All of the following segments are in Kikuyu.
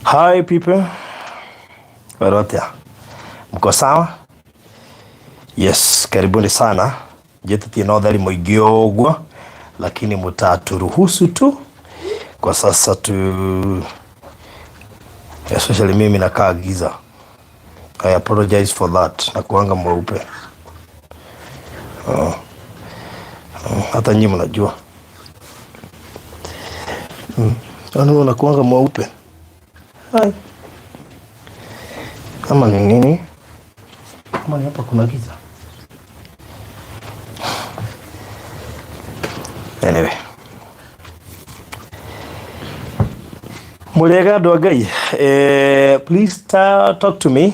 Hi people. Bado atia? Mko sawa? Yes, karibuni sana. Njĩtĩtie na ũtheri mũingĩ ũguo, lakini mtaturuhusu tu kwa sasa tu, especially mimi nakaa giza. I apologize for that. Nakuanga mweupe. Oh. Oh, hata nyinyi mnajua. Yaani unakuanga mweupe. Hai. Ama ni nini? Ama ni hapa kuna giza. Anyway. Mũrĩega andũ a Ngai. Please talk to me.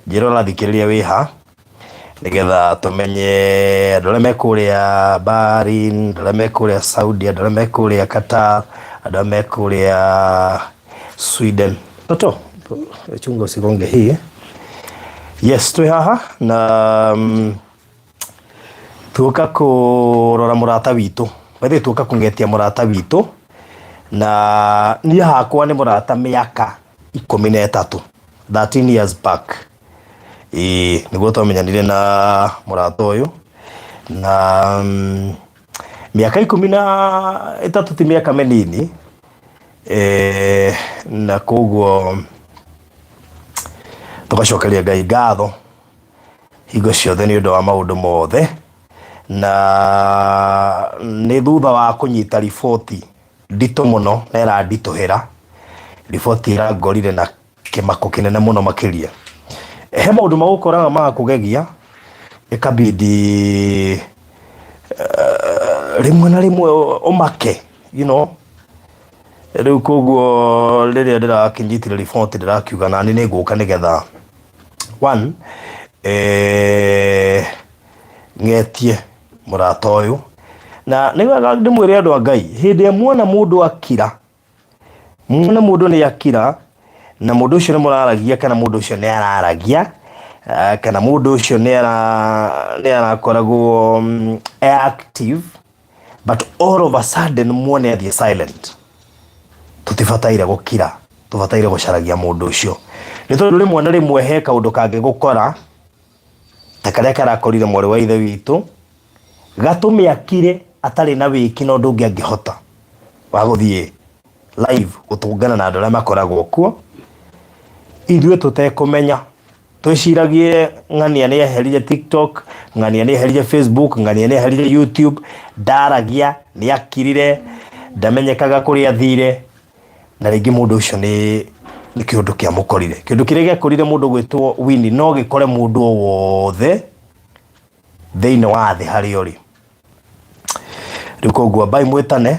Njĩra ũrathikĩrĩria wĩ ha nĩgetha tũmenye andũ arĩa me kũrĩa Bahrain, andũ arĩa me kũrĩa Saudi, andũ arĩa me kũrĩa Qatar, andũ arĩa me kũrĩa Sweden. Toto, chunga usigonge hii. Yes, twĩ haha na tuoka kũrora mũrata witũ. By the way, tuoka kũngetia mũrata witũ na niĩ hakwa nĩ mũrata mĩaka 13, 13 years back. Ĩĩ nĩguo twamenyanire na mũrata ũyũ na mĩaka 13 ti mĩaka mĩnini na koguo tũgacokeria Ngai ngatho hingo ciothe nĩ ũndũ wa maũndũ mothe na nĩ thutha wa kũnyita riboti nditũ mũno na ĩranditũhĩra, riboti ĩrangorire na kĩmako kĩnene mũno makĩria. He maũndũ magũkoraga magakũgegia ĩkabidi rĩmwe na rĩmwe ũmake. Rĩu koguo rĩrĩa ndĩrakĩnyitire riboti ndĩrakiuga nani nĩ ngũka nĩgetha one ng'etie mũrata ũyũ na nĩ wega ndĩmwĩre andũ a Ngai hĩndĩ ĩrĩa muona mũndũ akira, muona mũndũ nĩ akira na mũndũ ũcio nĩ mũraragia kana mũndũ ũcio nĩ araragia kana mũndũ ũcio nĩ arakoragwo e active but all of a sudden muone athiĩ silent, tũtibataire gũkira, tũbataire gũcaragia mũndũ ũcio nĩ tondũ rĩmwe na rĩmwe he kaũndũ kangĩgũkora ta karĩa karakorire mwarĩ wa ithe witũ gatũme akire atarĩ na wĩki na ũndũ ũngĩ angĩhota wa gũthiĩ live gũtũngana na andũ arĩa makoragwo kuo ithuĩ tũtekũmenya. Twĩciragie ng'ania nĩ eherire TikTok, ng'ania nĩ eherire Facebook, ng'ania nĩ eherire YouTube, ndaragia, nĩ akirire, ndamenyekaga kũrĩa athire, na rĩngĩ mũndũ ũcio nĩ kĩũndũ kĩamũkorire. Kĩũndũ kĩrĩa gĩakorire mũndũ gwĩtwo Winnie no gĩkore mũndũ o wothe thĩinĩ wa thĩ harĩa ũrĩ. Rĩu koguo ambai mwĩtane,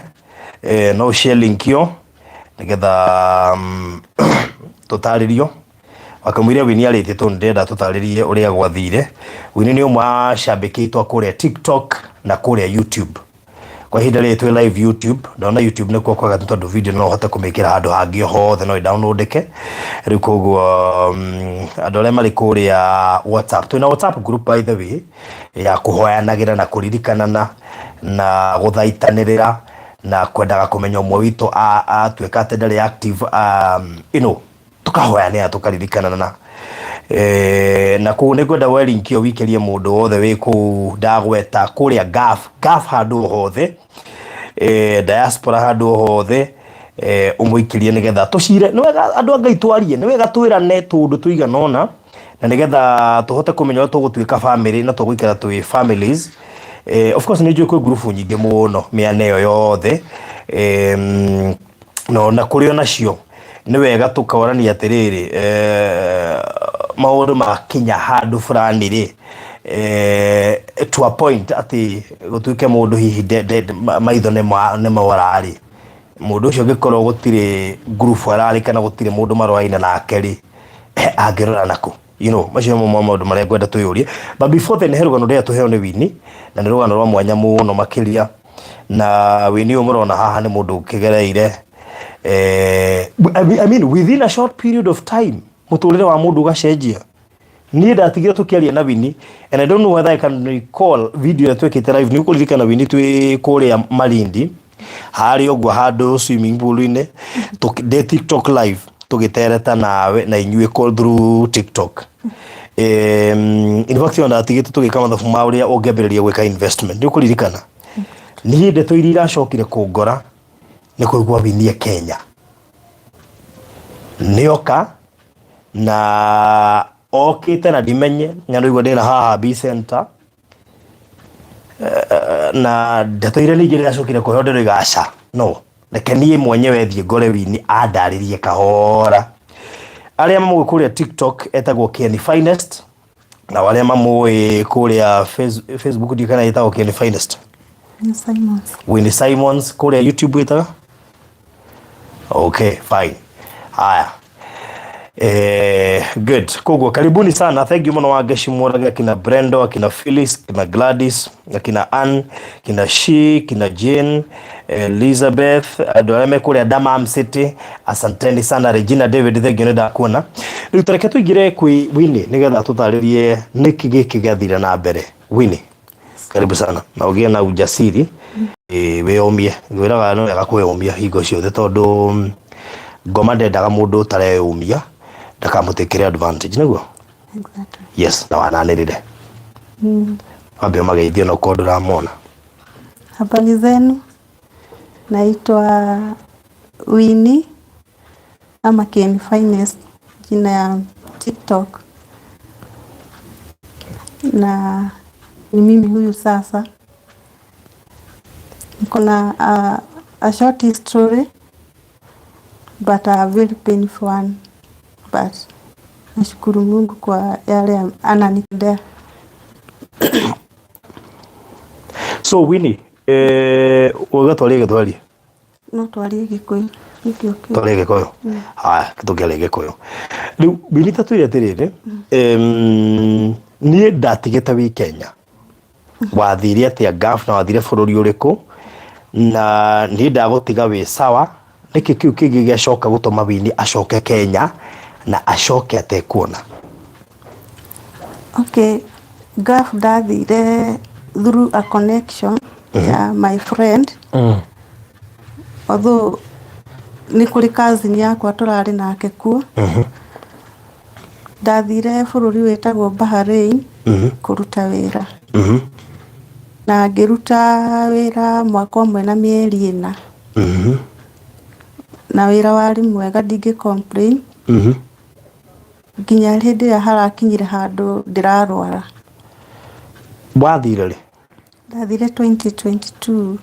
no ũshare link ĩyo nĩgetha tũtarĩrio wakamũira Winnie arĩtie tondũ ndĩrenda tũtarĩrie ũrĩa gwathire. Winnie nĩ ũmwe wa cambĩki aitũ a kũrĩa TikTok na kũrĩa YouTube. Kwa ihinda rĩrĩ twĩ live YouTube, ndona YouTube nĩkuo kwega tondũ video no ũhote kũmĩkĩra handũ hangĩ o hothe no ĩ-downloadĩke. Rĩu koguo andũ arĩa marĩ kũrĩa WhatsApp, twĩna WhatsApp group by the way ya kũhoyanagĩra na kũririkanana na gũthaitanĩrĩra na kwendaga kũmenya ũmwe witũ atuĩka atĩ ndarĩ active, tũkahoyanĩra tũkaririkanana na kũu nĩ ngwenda we link ĩyo wikĩrie mũndũ wothe wĩ kũu ndagweta kũrĩa Gulf, Gulf handũ o hothe, diaspora handũ o hothe, ũmũikĩrie nĩgetha tũcire. Nĩ wega andũ a Ngai twarie, nĩ wega twĩrane tũũndũ tũigana ũna na nĩgetha tũhote kũmenya ũrĩa tũgũtuĩka family na tũgũikara twĩ families. Of course nĩ njũĩ kwĩ ngurubu nyingĩ mũno mĩena ĩyo yothe, no na kũrĩ onacio nĩ wega tũkorania atĩrĩrĩ, maũndũ makinya handũ fulani rĩ, to a point atĩ gũtuĩke mũndũ hihi maitho nĩ mora rĩ, mũndũ ũcio angĩkorwo gũtirĩ ngurubu ararĩ kana gũtirĩ mũndũ maroraine nake rĩ, angĩrora nakũ? Macio nĩmo maũndũ marĩa ngwenda twĩyũrie. But before then he rũgano ndĩrenda tũheo nĩ Winnie na nĩ rũgano rwa mwanya mũno makĩria. Na Winnie ũyũ mũrona haha nĩ mũndũ ũkĩgereire I mean within a short period of time mũtũrĩre wa mũndũ ũgacenjia. Niĩ ndatigire tũkĩaria na Winnie and I don't know whether I can recall video ĩrĩa twekĩte live. Nĩ ũkũririkana Winnie twĩ kũrĩa Malindi harĩa ũguo handũ swimming pool-inĩ ndĩ TikTok live Tũgĩtereta nawe na inyuĩ through TikTok. In fact ona ndatigĩte tũgĩka mathabu ma ũrĩa ũngĩambĩrĩria gwĩka investment. Nĩ ũkũririkana? Niĩ ndeto iria iracokire kũngora nĩ kũigua Winnie Kenya. Nĩoka na okĩte na ndimenye na ndĩraigua ndĩna haha B Center na ndeto iria ningĩ ndĩracokire kũheo ndĩroiga aca no reke niĩ mwenyewe thiĩ ngore Winnie andarĩrie kahora. Arĩa mamũĩ kũrĩa TikTok etagwo Kenny Finest na arĩa mamũĩ kũrĩa Facebook ndiũĩ kana ĩtagwo Kenny Finest. Winnie Simons. Winnie Simons kũrĩa YouTube ĩtaga? Okay, fine. Haya. Good. Koguo karibuni sana. Thank you muno Wangeshi Murage, akina Brendo, akina Phyllis, akina Gladys, akina Ann, akina She, akina Jane, Elizabeth, andũ arĩa me kũrĩa Damam City. Asanteni sana Regina David, thank you nĩ ndakuona. Rĩu tareke tũingĩre kwĩ Winnie nĩgetha tũtarĩrie nĩkĩ gĩkĩ gĩathire na mbere. Winnie, karibu sana na ũgĩe na ujasiri wĩyũmie. Ngwĩraga nĩ wega kwĩyũmia hingo ciothe tondũ ngoma ndendaga mũndũ ũtareyũmia ndakamũtĩkĩre advantage nĩguo? Exactly. Yes, na wananĩrĩre. Wambe ũmageithie ona ũkorwo ndũramona. Habari zenu, naitwa Winnie ama Ken Finest, jina ya TikTok, na ni mimi huyu sasa. Niko na a short history but a very painful one, but nashukuru Mungu kwa yale ananitendea. So Winnie, uga twarie Gĩthweri? No twarie Gĩkũyũ. Nĩkĩo kĩu. Twarie Gĩkũyũ? Haya, tũkĩaria Gĩkũyũ. Rĩu Winnie ta twĩre atĩrĩrĩ, niĩ ndatigĩte wĩ Kenya. Wathire atĩa Gulf na wathire bũrũri ũrĩkũ? Na niĩ ndagũtiga wĩ sawa, nĩkĩ kĩu kĩngĩ gĩacoka gũtũma Winnie acoke Kenya na acoke atekuona? Okay, Gulf ndathire through a connection ya my friend. Although nĩ kũrĩ cousin yakwa tũrarĩ nake kuo. Ndathire bũrũri wĩtagwo Bahrain kũruta wĩra. Na ngĩruta wĩra mwaka ũmwe na mĩeri 4. Na wĩra warĩ mwega ndingĩ complain. Nginya hĩndĩ ĩrĩa harakinyire handũ ndĩrarwara. Wathire rĩ? Ndathire 2022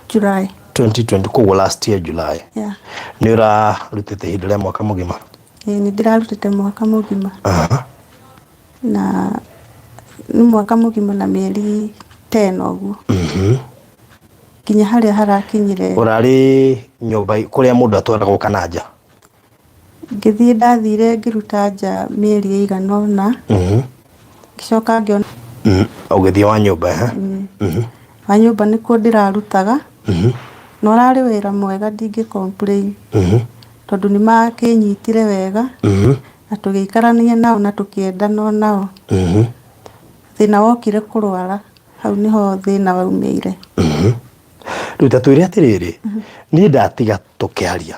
July. 2020, koguo last year July. Yeah. Nĩ ũrarutĩte ihinda rĩa mwaka mũgima? Ĩĩ, nĩ ndĩrarutĩte mwaka mũgima. Na nĩ mwaka mũgima na mĩeri 10 ũguo. Nginya harĩa harakinyire. Ũrarĩ nyũmba kũrĩa mũndũ atwaragwo kana nja? Ngĩthiĩ ndathire ngĩruta nja mĩeri ĩigana ũna. Ngĩcoka ngĩona. Ũgĩthiĩ wa nyũmba, eh? Wa nyũmba nĩkuo ndĩrarutaga. Na ũrarĩ wĩra mwega ndingĩ complain. Tondũ nĩ makĩnyitire wega. Na tũgĩikarania nao na tũkĩendana nao. Thĩna wokire kũrwara, hau nĩho thĩna waumĩire. Rĩu ta twĩre atĩrĩrĩ, niĩ ndatiga tũkĩaria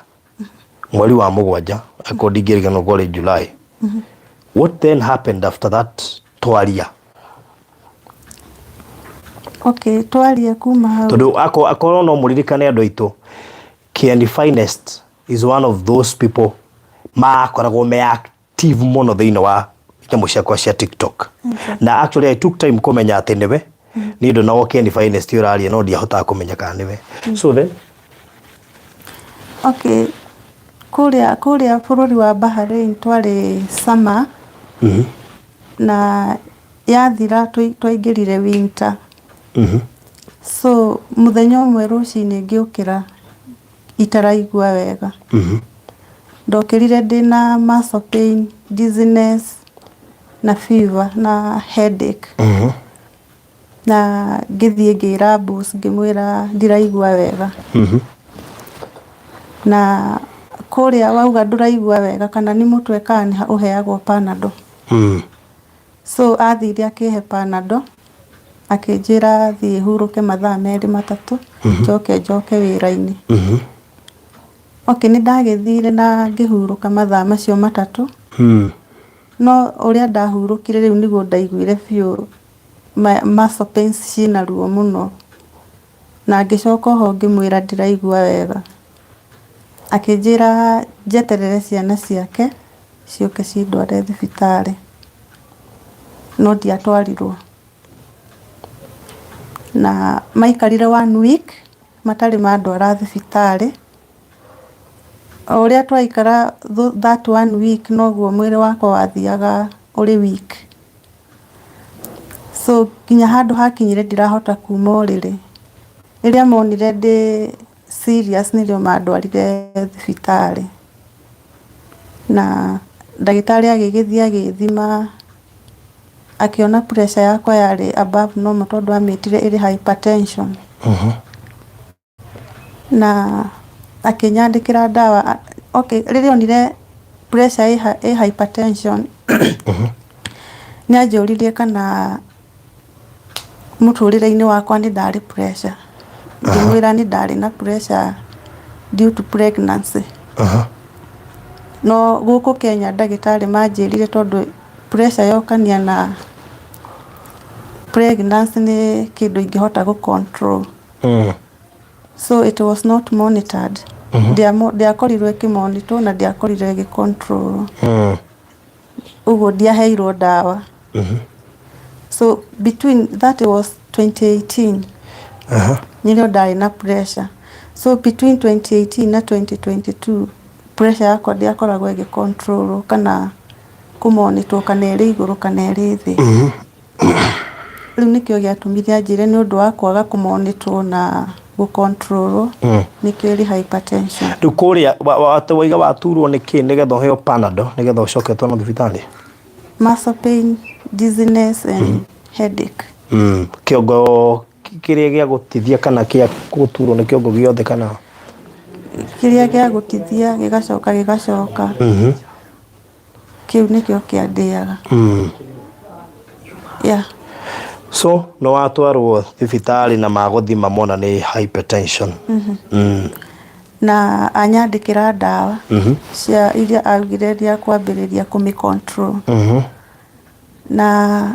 mweri wa 7, akorwo ndingĩriganĩrwo kwarĩ July. What then happened after that twaria? Okay, twaria kuma hau. Tondũ akorwo no mũririkane andũ aitũ, Kieni Finest is one of those people makoragwo me active mũno thĩinĩ wa nyamũ ciakwa cia TikTok. Na actually I took time kũmenya atĩ nĩwe. Niĩ ndonagwo Kieni Finest ũraria no ndiahotaga kũmenya kana nĩwe. So then? Okay, kũrĩa bũrũri wa Bahrain twarĩ summer. Na yathira twaingĩrire winter. So mũthenya ũmwe rũcinĩ ngĩũkĩra itaraigua wega. Ndokĩrire ndĩna muscle pain, dizziness na fever na headache. Na ngĩthiĩ ngĩra boss ngĩmwĩra ndiraigua wega. Na kũrĩa wauga ndũraigua wega kana nĩ mũtwe kana nĩ ũheagwo Panadol. So athire akĩhe Panadol, akĩnjĩra thiĩ hurũke mathaa 2 3, njoke njoke wĩra-inĩ. Okay, nĩ ndagĩthire na ngĩhurũka mathaa macio 3. No ũrĩa ndahurũkire rĩu nĩguo ndaiguire biũ muscle pains ciĩna ruo mũno. Na ngĩcoka oho ngĩmwĩra ndiraigua wega. Akĩnjĩra njeterere ciana ciake ciũke cindware thibitarĩ. No ndiatwarirwo. Na maikarire one week matarĩ mandwara thibitarĩ. O ũrĩa twaikara that one week noguo mwĩrĩ wakwa wathiaga ũrĩ weak. So nginya handũ hakinyire ndirahota kuma ũrĩrĩ. Rĩrĩa monire ndĩ serious nĩrĩo mandwarire thibitarĩ. Na ndagĩtarĩ agĩgĩthiĩ agĩthima akĩona pressure yakwa yarĩ above normal tondũ amĩtire ĩrĩ hypertension. Na akĩnyandĩkĩra ndawa. Okay, rĩrĩa onire pressure ĩ hypertension, nĩ anjũririe kana mũtũrĩre-inĩ wakwa nĩ ndarĩ pressure. Ngĩmwĩra nĩ ndarĩ na pressure due to pregnancy. No gũkũ Kenya ndagĩtarĩ manjĩrire tondũ pressure yokania na pregnancy nĩ kĩndũ ingĩhota gũ control. So it was not monitored. Ndiakorirwo ĩkĩmonitor na ndiakorirwo ĩgĩ control. Ũguo ndiaheirwo ndawa. So between that was 2018 nĩrĩo ndarĩ na pressure. So between 2018 na 2022 pressure yakwa ndiakoragwo ĩgĩ control kana kũmonitor kana ĩrĩ igũrũ kana ĩrĩ thĩ. Rĩu nĩkĩo gĩatũmire anjĩre nĩ ũndũ wa kwaga kũmonitor na gũ-control nĩkĩo ĩrĩ hypertension. Rĩu kũrĩa waiga waturwo nĩ kĩ nĩgetha ũheo Panadol nĩgetha ũcoke ũtwarwo thibitarĩ? Muscle pain, dizziness and headache. Kĩongo kĩrĩa gĩa gũtithia kana kĩa gũturwo nĩ kĩongo gĩothe kana? Kĩrĩa gĩa gũtithia gĩgacoka gĩgacoka. Kĩu nĩkĩo kĩandĩaga. Yeah. So nĩ watwarwo thibitarĩ na magũthima mona nĩ hypertension. Na anyandĩkĩra ndawa cia iria augire rĩa kwambĩrĩria kũmĩ control. Na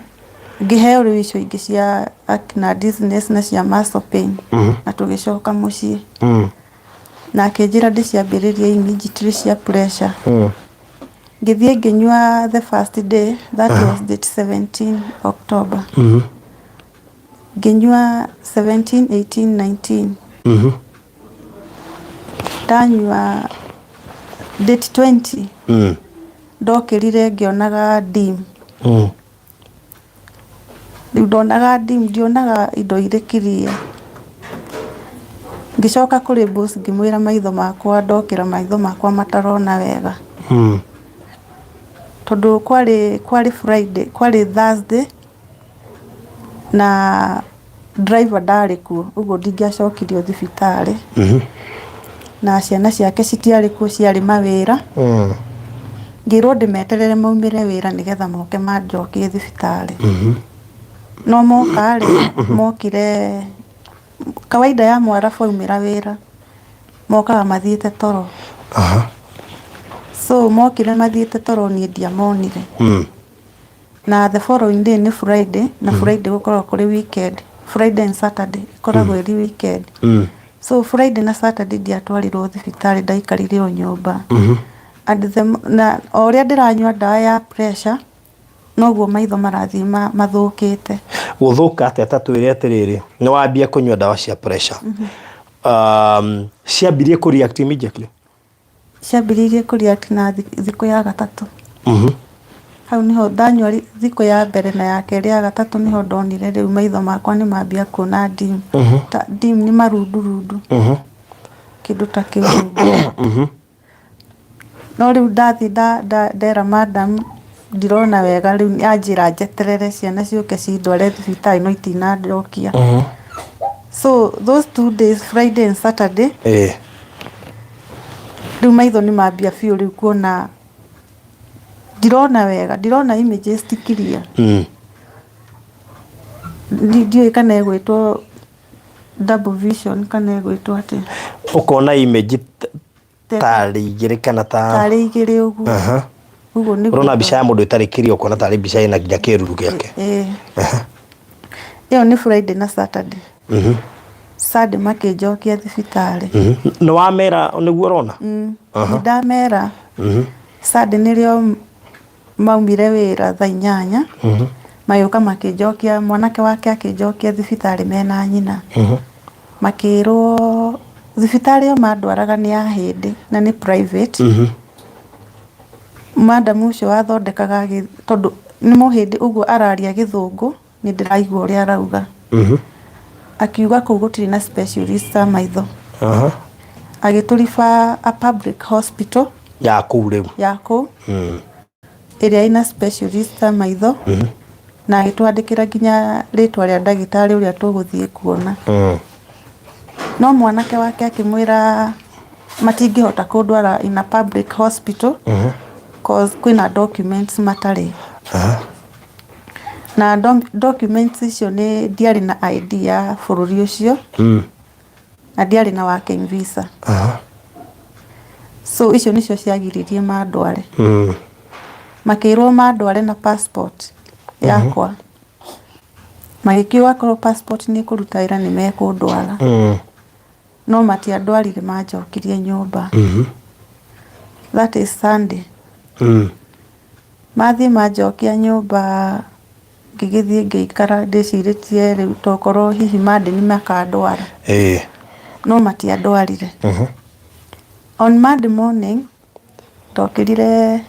ngĩheo rĩu icio ingĩ cia na dizziness na cia muscle pain. Na tũgĩcoka mũciĩ. Na akĩnjĩra ndĩciambĩrĩrie immediately cia pressure. Ngĩthiĩ ngĩnyua the first day, that was date 17 October. Ngĩnyua 17, 18, 19. Ndanyua date 20 ndokĩrire ngĩonaga dim. Rĩu ndonaga dim, ndionaga indo irĩ clear. Ngĩcoka kũrĩ boss ngĩmwĩra maitho makwa ndokĩra maitho makwa matarona wega. Tondũ kwarĩ Friday, kwarĩ Thursday na driver ndarĩ kuo ũguo ndingĩacokirio thibitarĩ. Na ciana ciake citiarĩ kuo ciarĩ mawĩra. Ngĩrwo ndĩmeterere maumĩre wĩra nĩgetha moke manjokie thibitarĩ. No moka rĩ, mokire kawaida ya mwarabu aumĩra wĩra mokaga mathiĩte toro. So mokire mathiĩte toro niĩ ndiamonire. Na the following day nĩ Friday na Friday gũkoragwo kũrĩ weekend. Friday and Saturday ĩkoragwo ĩrĩ weekend. So Friday na Saturday ndiatwarirwo thibitarĩ ndaikarire o nyũmba. And the, na o ũrĩa ndĩranyua ndawa ya pressure noguo maitho marathiĩ mathũkĩte. Gũthũka atĩa? Ta twĩre atĩrĩrĩ, nĩ wambia kũnyua ndawa cia pressure. Ciambirie kũ react immediately? Ciambĩrĩirie kũ react na thikũ ya gatatũ. Hau niho ndanyua thikũ ya mbere na ya kerĩ, ya gatatũ niho ndonire rĩu maitho makwa nĩ mambia kuona dim. Ta dim nĩ marundurundu. Kĩndũ ta kĩu ũguo. No rĩu ndathiĩ ndera madam ndirona wega, rĩu anjĩra njeterere ciana ciũke cindware thibitarĩ no itinanjokia. So those 2 days, Friday and Saturday, rĩu maitho nĩ mambia biũ rĩu kuona ndirona wega, ndirona images ti clear. Ndiũĩ kana ĩgwĩtwo double vision kana ĩgwĩtwo atĩa. Ũkona image. Tarĩ igĩrĩ kana ta tarĩ igĩrĩ ũguo. Ũguo nĩguo. Ũrona mbica ya mũndũ ĩtarĩ kĩrĩa, ũkona tarĩ mbica ĩna nginya kĩruru gĩake. Ĩĩ. Ĩyo nĩ Friday na Saturday. Sunday makĩnjokia thibitarĩ. Nĩ wamera nĩguo ũrona? Nĩ ndamera. Sunday nĩrĩo maumire wĩra thaa 8, magĩũka makĩnjokia, mwanake wake akĩnjokia thibitarĩ mena nyina. Makĩrwo thibitarĩ ĩyo mandwaraga nĩ ya Ahĩndĩ na nĩ private. Madam ũcio wathondekaga, tondũ nĩ mũhĩndĩ ũguo araria Gĩthũngũ, nĩ ndĩraigua ũrĩa arauga. Akiuga kũu gũtirĩ na specialist a maitho. Agĩtũ refer a public hospital. Ya kũu rĩu. Ya kũu, ĩrĩa ĩna specialist a maitho, na agĩtwandĩkĩra nginya rĩtwa rĩa ndagĩtarĩ ũrĩa tũgũthiĩ kuona. No mwanake wake akĩmwĩra matingĩhota kũndwara in a public hospital, cause kwĩna documents matarĩ. Na documents icio nĩ ndiarĩ na ID ya bũrũri ũcio, na ndiarĩ na working visa. So icio nĩcio ciagiririe mandware. Makĩrwo mandware na passport yakwa. Magĩkiuga akorwo passport nĩ ĩkũruta wĩra nĩ mekũndwara. No matiandwarire, manjokirie nyũmba. That is Sunday. Mathiĩ manjokia nyũmba, ngĩgĩthiĩ ngĩikara ndĩcirĩtie rĩu tokorwo hihi Monday nĩ makandwara. No matiandwarire. On Monday morning ndokĩrire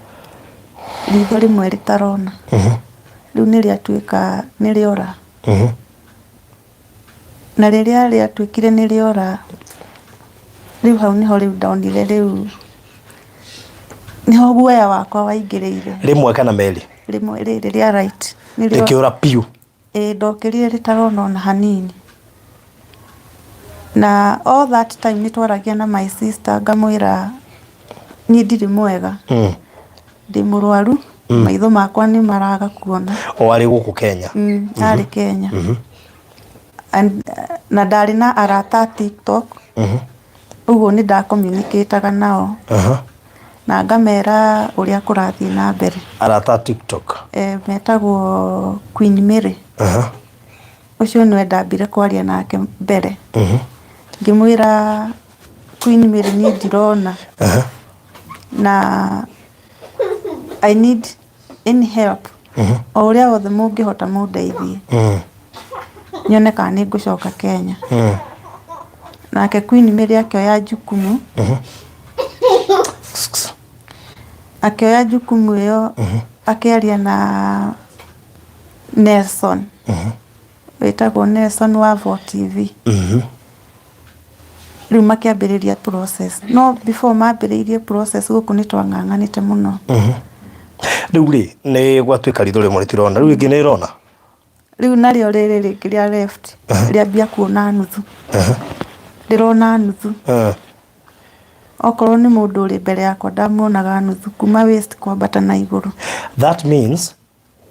ritho rĩmwe rĩtarona. Rĩu nĩ rĩatuĩka nĩ rĩora. Na rĩrĩa rĩatuĩkire nĩ rĩora, rĩu hau nĩho rĩu ndonire, rĩu nĩho guoya wakwa waingĩrĩire. Rĩmwe kana merĩ? Rĩmwe, rĩrĩ rĩa right. Nĩrĩo. Rĩkĩũra piũ. Ĩĩ, ndokĩrire rĩtarona ona hanini. Na all that time nĩ twaragia na my sister, ngamwĩra niĩ ndirĩ mwega. Ndĩ mũrwaru, maitho makwa nĩ maraga kuona. O arĩ gũkũ Kenya? Arĩ Kenya. And, na ndarĩ na arata a TikTok. Ũguo nĩ ndacommunicataga nao. Na ngamera ũrĩa kũrathiĩ na mbere. Arata a TikTok? Eh, metagwo Queen Mary. Ũcio nĩwe ndambire kwaria nake mbere. Ngĩmwĩra, "Queen Mary, niĩ ndirona. Na I need any help. O ũrĩa wothe mũngĩhota mũndeithie. Nyone kana nĩ ngũcoka Kenya." Nake Queen Mary akĩoya jukumu. Akĩoya jukumu ĩyo, akĩaria na Nelson. Wĩtagwo Nelson wa VOO TV. Rĩu makĩambĩrĩria process. No before mambĩrĩirie process, gũkũ nĩ twang'ang'anĩte mũno. Rĩu rĩ, nĩ gwatuĩka ritho rĩmwe rĩtirona, rĩu rĩngĩ nĩ rĩrona? Rĩu narĩo rĩrĩ rĩngĩ rĩa left rĩambia kuona nuthu. Ndĩrona nuthu. Okorwo nĩ mũndũ ũrĩ mbere yakwa, ndamuonaga nuthu kuma waist kwambata na igũrũ. That means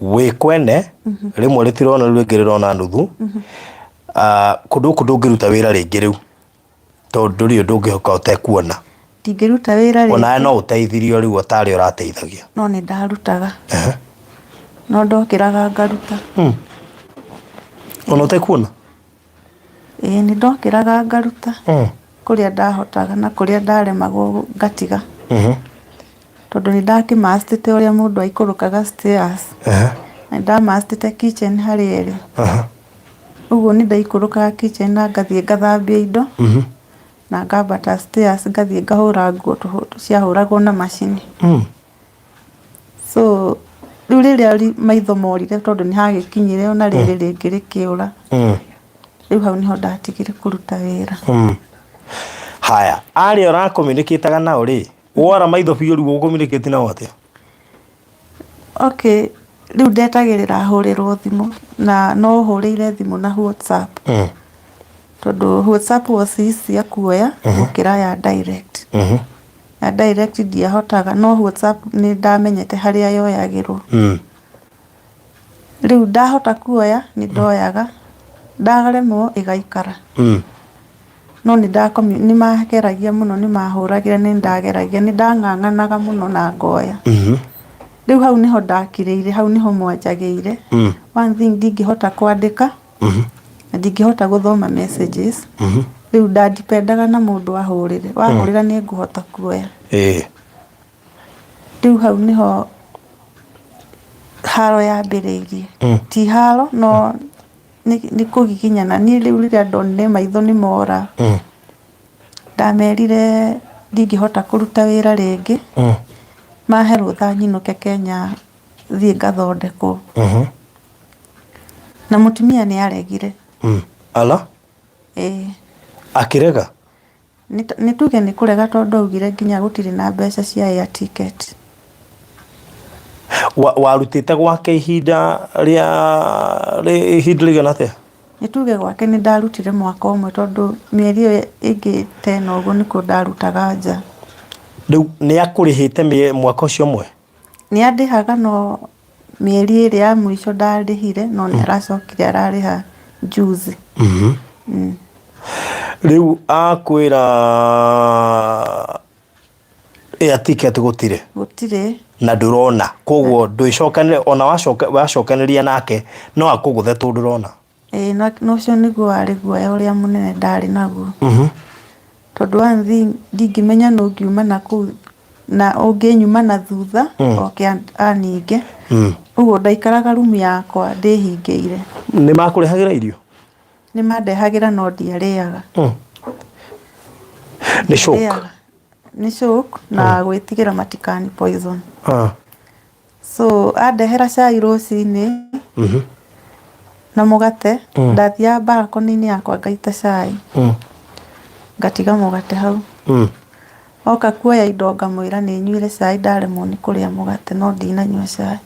wĩ kwene rĩmwe rĩtirona, rĩu rĩngĩ rĩrona nuthu. Ah, kũndũ gũkũ ndũngĩruta wĩra rĩngĩ rĩu, tondũ ndũrĩ ũndũ ũngĩhoka ũtekuona. Ndingĩruta wĩra Onawe rĩngĩ. No ũteithirio rĩu otarĩ ũrateithagia? No nĩ ndarutaga. No ndokĩraga ngaruta. Ona ũtekuona? Ĩĩ, nĩ ndokĩraga ngaruta kũrĩa ndahotaga, na kũrĩa ndaremagwo ngatiga. Tondũ nĩ ndakĩmastĩte ũrĩa mũndũ aikũrũkaga stairs. Na nĩ ndamastĩte kitchen harĩa ĩrĩ. Ũguo nĩ ndaikũrũkaga kitchen na ngathiĩ ngathambia indo. Na ngambata stairs ngathiĩ ngahũra nguo ciahũragwo na macini. So rĩu rĩrĩa maitho morire, tondũ nĩ hagĩkinyire ona rĩrĩ rĩngĩ rĩkĩũra. Rĩu hau nĩho ndatigire kũruta wĩra. Haya, arĩa ũracommunicataga nao rĩ, wora maitho biũ, rĩu ũgũcommunicate nao atĩa? Okay, rĩu ndetagĩrĩra hũrĩrwo thimũ, na no hũrĩire thimũ na WhatsApp. Tondũ WhatsApp was easier kuoya gũkĩra ya direct. Ya direct ndiahotaga, no WhatsApp nĩ ndamenyete harĩa yoyagĩrwo. Rĩu ndahota kuoya nĩ ndoyaga, ndaremwo ĩgaikara. No nĩ mageragia mũno, nĩ mahũragĩra, nĩ ndageragia, nĩ ndang'ang'anaga mũno na ngoya. Rĩu hau nĩho ndakirĩire, hau nĩho mwanjagĩire. One thing, ndingĩhota kwandĩka na ndingĩhota gũthoma messages. Rĩu ndandipendaga na mũndũ ahũrĩre, wahũrĩra nĩ ngũhota kuoya. Rĩu hau nĩho haro yambĩrĩirie. Ti haro, no nĩ kũgiginyana. Niĩ rĩu rĩrĩa ndonire maitho nĩ mora, ndamerire ndingĩhota kũruta wĩra rĩngĩ, mahe rũtha nyinũke Kenya thiĩ ngathondekwo. Na mũtumia nĩ aregire. Ala? Ĩĩ. Akĩrega? Nĩ tuge nĩ kũrega, tondũ augire nginya gũtirĩ na mbeca cia air ticket. Warutĩte gwake ihinda rĩa ihinda rĩigana atĩa? Nĩ tuge gwake nĩ ndarutire mwaka ũmwe, tondũ mĩeri ĩyo ĩngĩ ta ĩno ũguo nĩkuo ndarutaga nja. Rĩu nĩ akũrĩhĩte mwaka ũcio ũmwe? Nĩ andĩhaga, no mĩeri ĩrĩ ya mũico ndarĩhire, no nĩ aracokire ararĩha juzi. Rĩu akwĩra air ticket gũtirĩ? Gũtirĩ. Na ndũrona, koguo ndwĩcokanĩria, ona wacokanĩria nake no akũgũthe tondũ ndũrona. Ĩĩ, na ũcio nĩguo warĩ guoya ũrĩa mũnene ndarĩ naguo. Tondũ one thing, ndingĩmenya nũ ngiuma na kũu na ũngĩnyuma na thutha oke aninge. Ũguo ndaikaraga rumu yakwa ndĩhingĩire. Nĩ makũrehagĩra irio? Nĩ mandehagĩra, no ndiarĩaga. Nĩ shock? Ndiarĩaga. Nĩ shock na gwĩtigĩra matikani poison. So andehera cai rũcinĩ na mũgate, ndathiaga balcony-inĩ yakwa ngaita cai, ngatiga mũgate hau. Oka kuoya indo ngamwĩra nĩ nyuire cai, ndaremwo nĩ kũrĩa mũgate, no ndinanyua cai.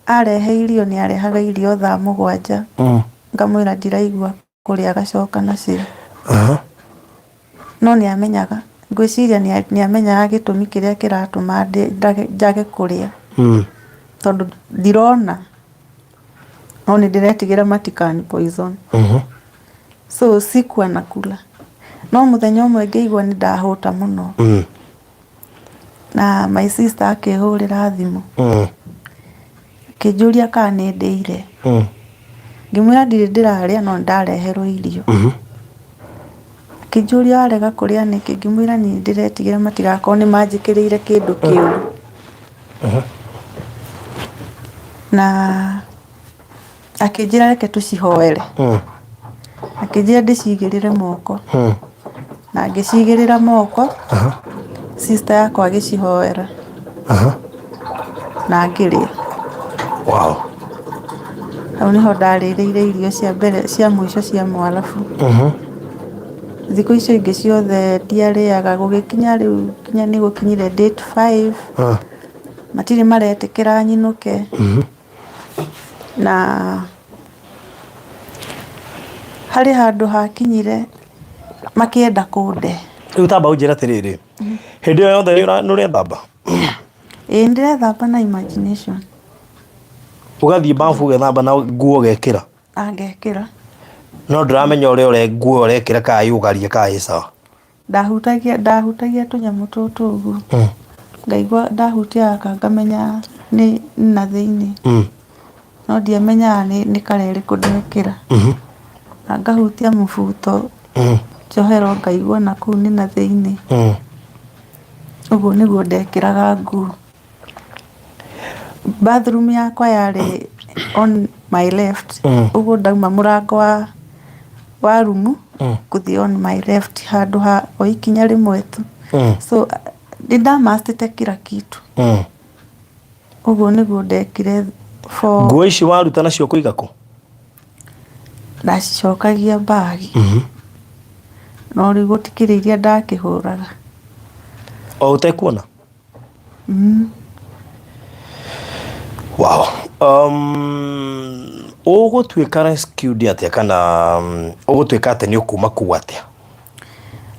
Arehe irio, nĩ arehaga irio thaa 7, ngamwĩra ndiraigua kũrĩa, agacoka nacio. No nĩ amenyaga, ngwĩciria nĩ amenyaga gĩtũmi kĩrĩa kĩratũma njage kũrĩa, tondũ ndirona, no nĩ ndĩretigĩra matikani poison. So sikuwa nakula. No mũthenya ũmwe ngĩigua nĩ ndahũta mũno, na my sister akĩhũrĩra thimũ, akĩnjũria kana nĩ ndĩire. Ngĩmwĩra ndirĩ ndĩrarĩa, no nĩ ndareherwo irio. Akĩnjũria, "Warega kũrĩa nĩkĩ?" Ngĩmwĩra niĩ ndĩretigĩra matigakorwo nĩ manjĩkĩrĩire kĩndũ kĩũru. Na akĩnjĩra reke tũcihoere. Akĩnjĩra ndĩcigĩrĩre moko. Na ngĩcigĩrĩra moko, sister yakwa agĩcihoera na ngĩrĩa. Hau nĩho ndarĩrĩire irio cia mbere cia mũico cia mwarabu. Thikũ icio ingĩ ciothe ndiarĩaga, gũgĩkinya rĩu nginya nĩ gũkinyire date 5, matirĩ maretĩkĩra nyinũke. Na harĩ handũ hakinyire makĩenda kũnde. Rĩu tamba ũnjĩre atĩrĩrĩ, hĩndĩ ĩyo yothe nĩ ũrethamba? Ĩĩ, ndĩrethamba na imagination. Ũgathiĩ bafu ũgethamba na nguo ũgekĩra? Angekĩra. No ndũramenya ũrĩa nguo ũrekĩra kana ĩ ũgarie kana ĩ sawa? Ndahutagia tũnyamũ tũtũ ũguo, ngaigua ndahutia gaka ngamenya nĩ na thĩinĩ, no ndiamenyaga nĩ kara ĩrĩkũ ndekĩra. Na ngahutia mũbuto njohero ngaigua nakũu nĩ na thĩinĩ. Ũguo nĩguo ndekĩraga nguo. Bathroom yakwa yarĩ on my left, ũguo ndauma mũrango wa rumu ngũthiĩ on my left, handũ ha o ikinya rĩmwe tu. So nĩ ndamastĩte kila kitu. Ũguo nĩguo ndekire for Nguo ici waruta nacio kũiga kũ? Ndacicokagia bag, no rĩu gũtikĩrĩ iria ndakĩhũraga. O ũtekuona? Wow. Ũgũtuĩka rescued atĩa, kana ũgũtuĩka atĩ nĩ ũkuma kuu atĩa?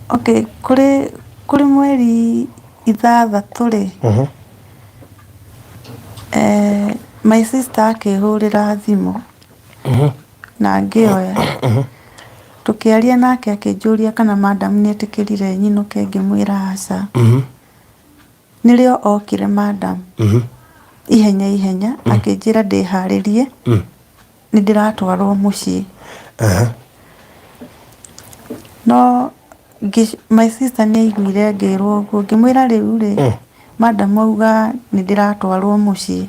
Okay, kũrĩ mweri 6 rĩ, my sister akĩhũrĩra thimũ na ngĩoya. Tũkĩaria nake akĩnjũria kana madam nĩetĩkĩrire nyinũke, ngĩmwĩra aca. Nĩrĩo okire madam ihenya ihenya akĩnjĩra ndĩharĩrie, nĩ ndĩratwarwo mũciĩ. No my sister nĩ aiguire ngĩrwo ũguo, ngĩmwĩra rĩu rĩ, madam auga nĩ ndĩratwarwo mũciĩ.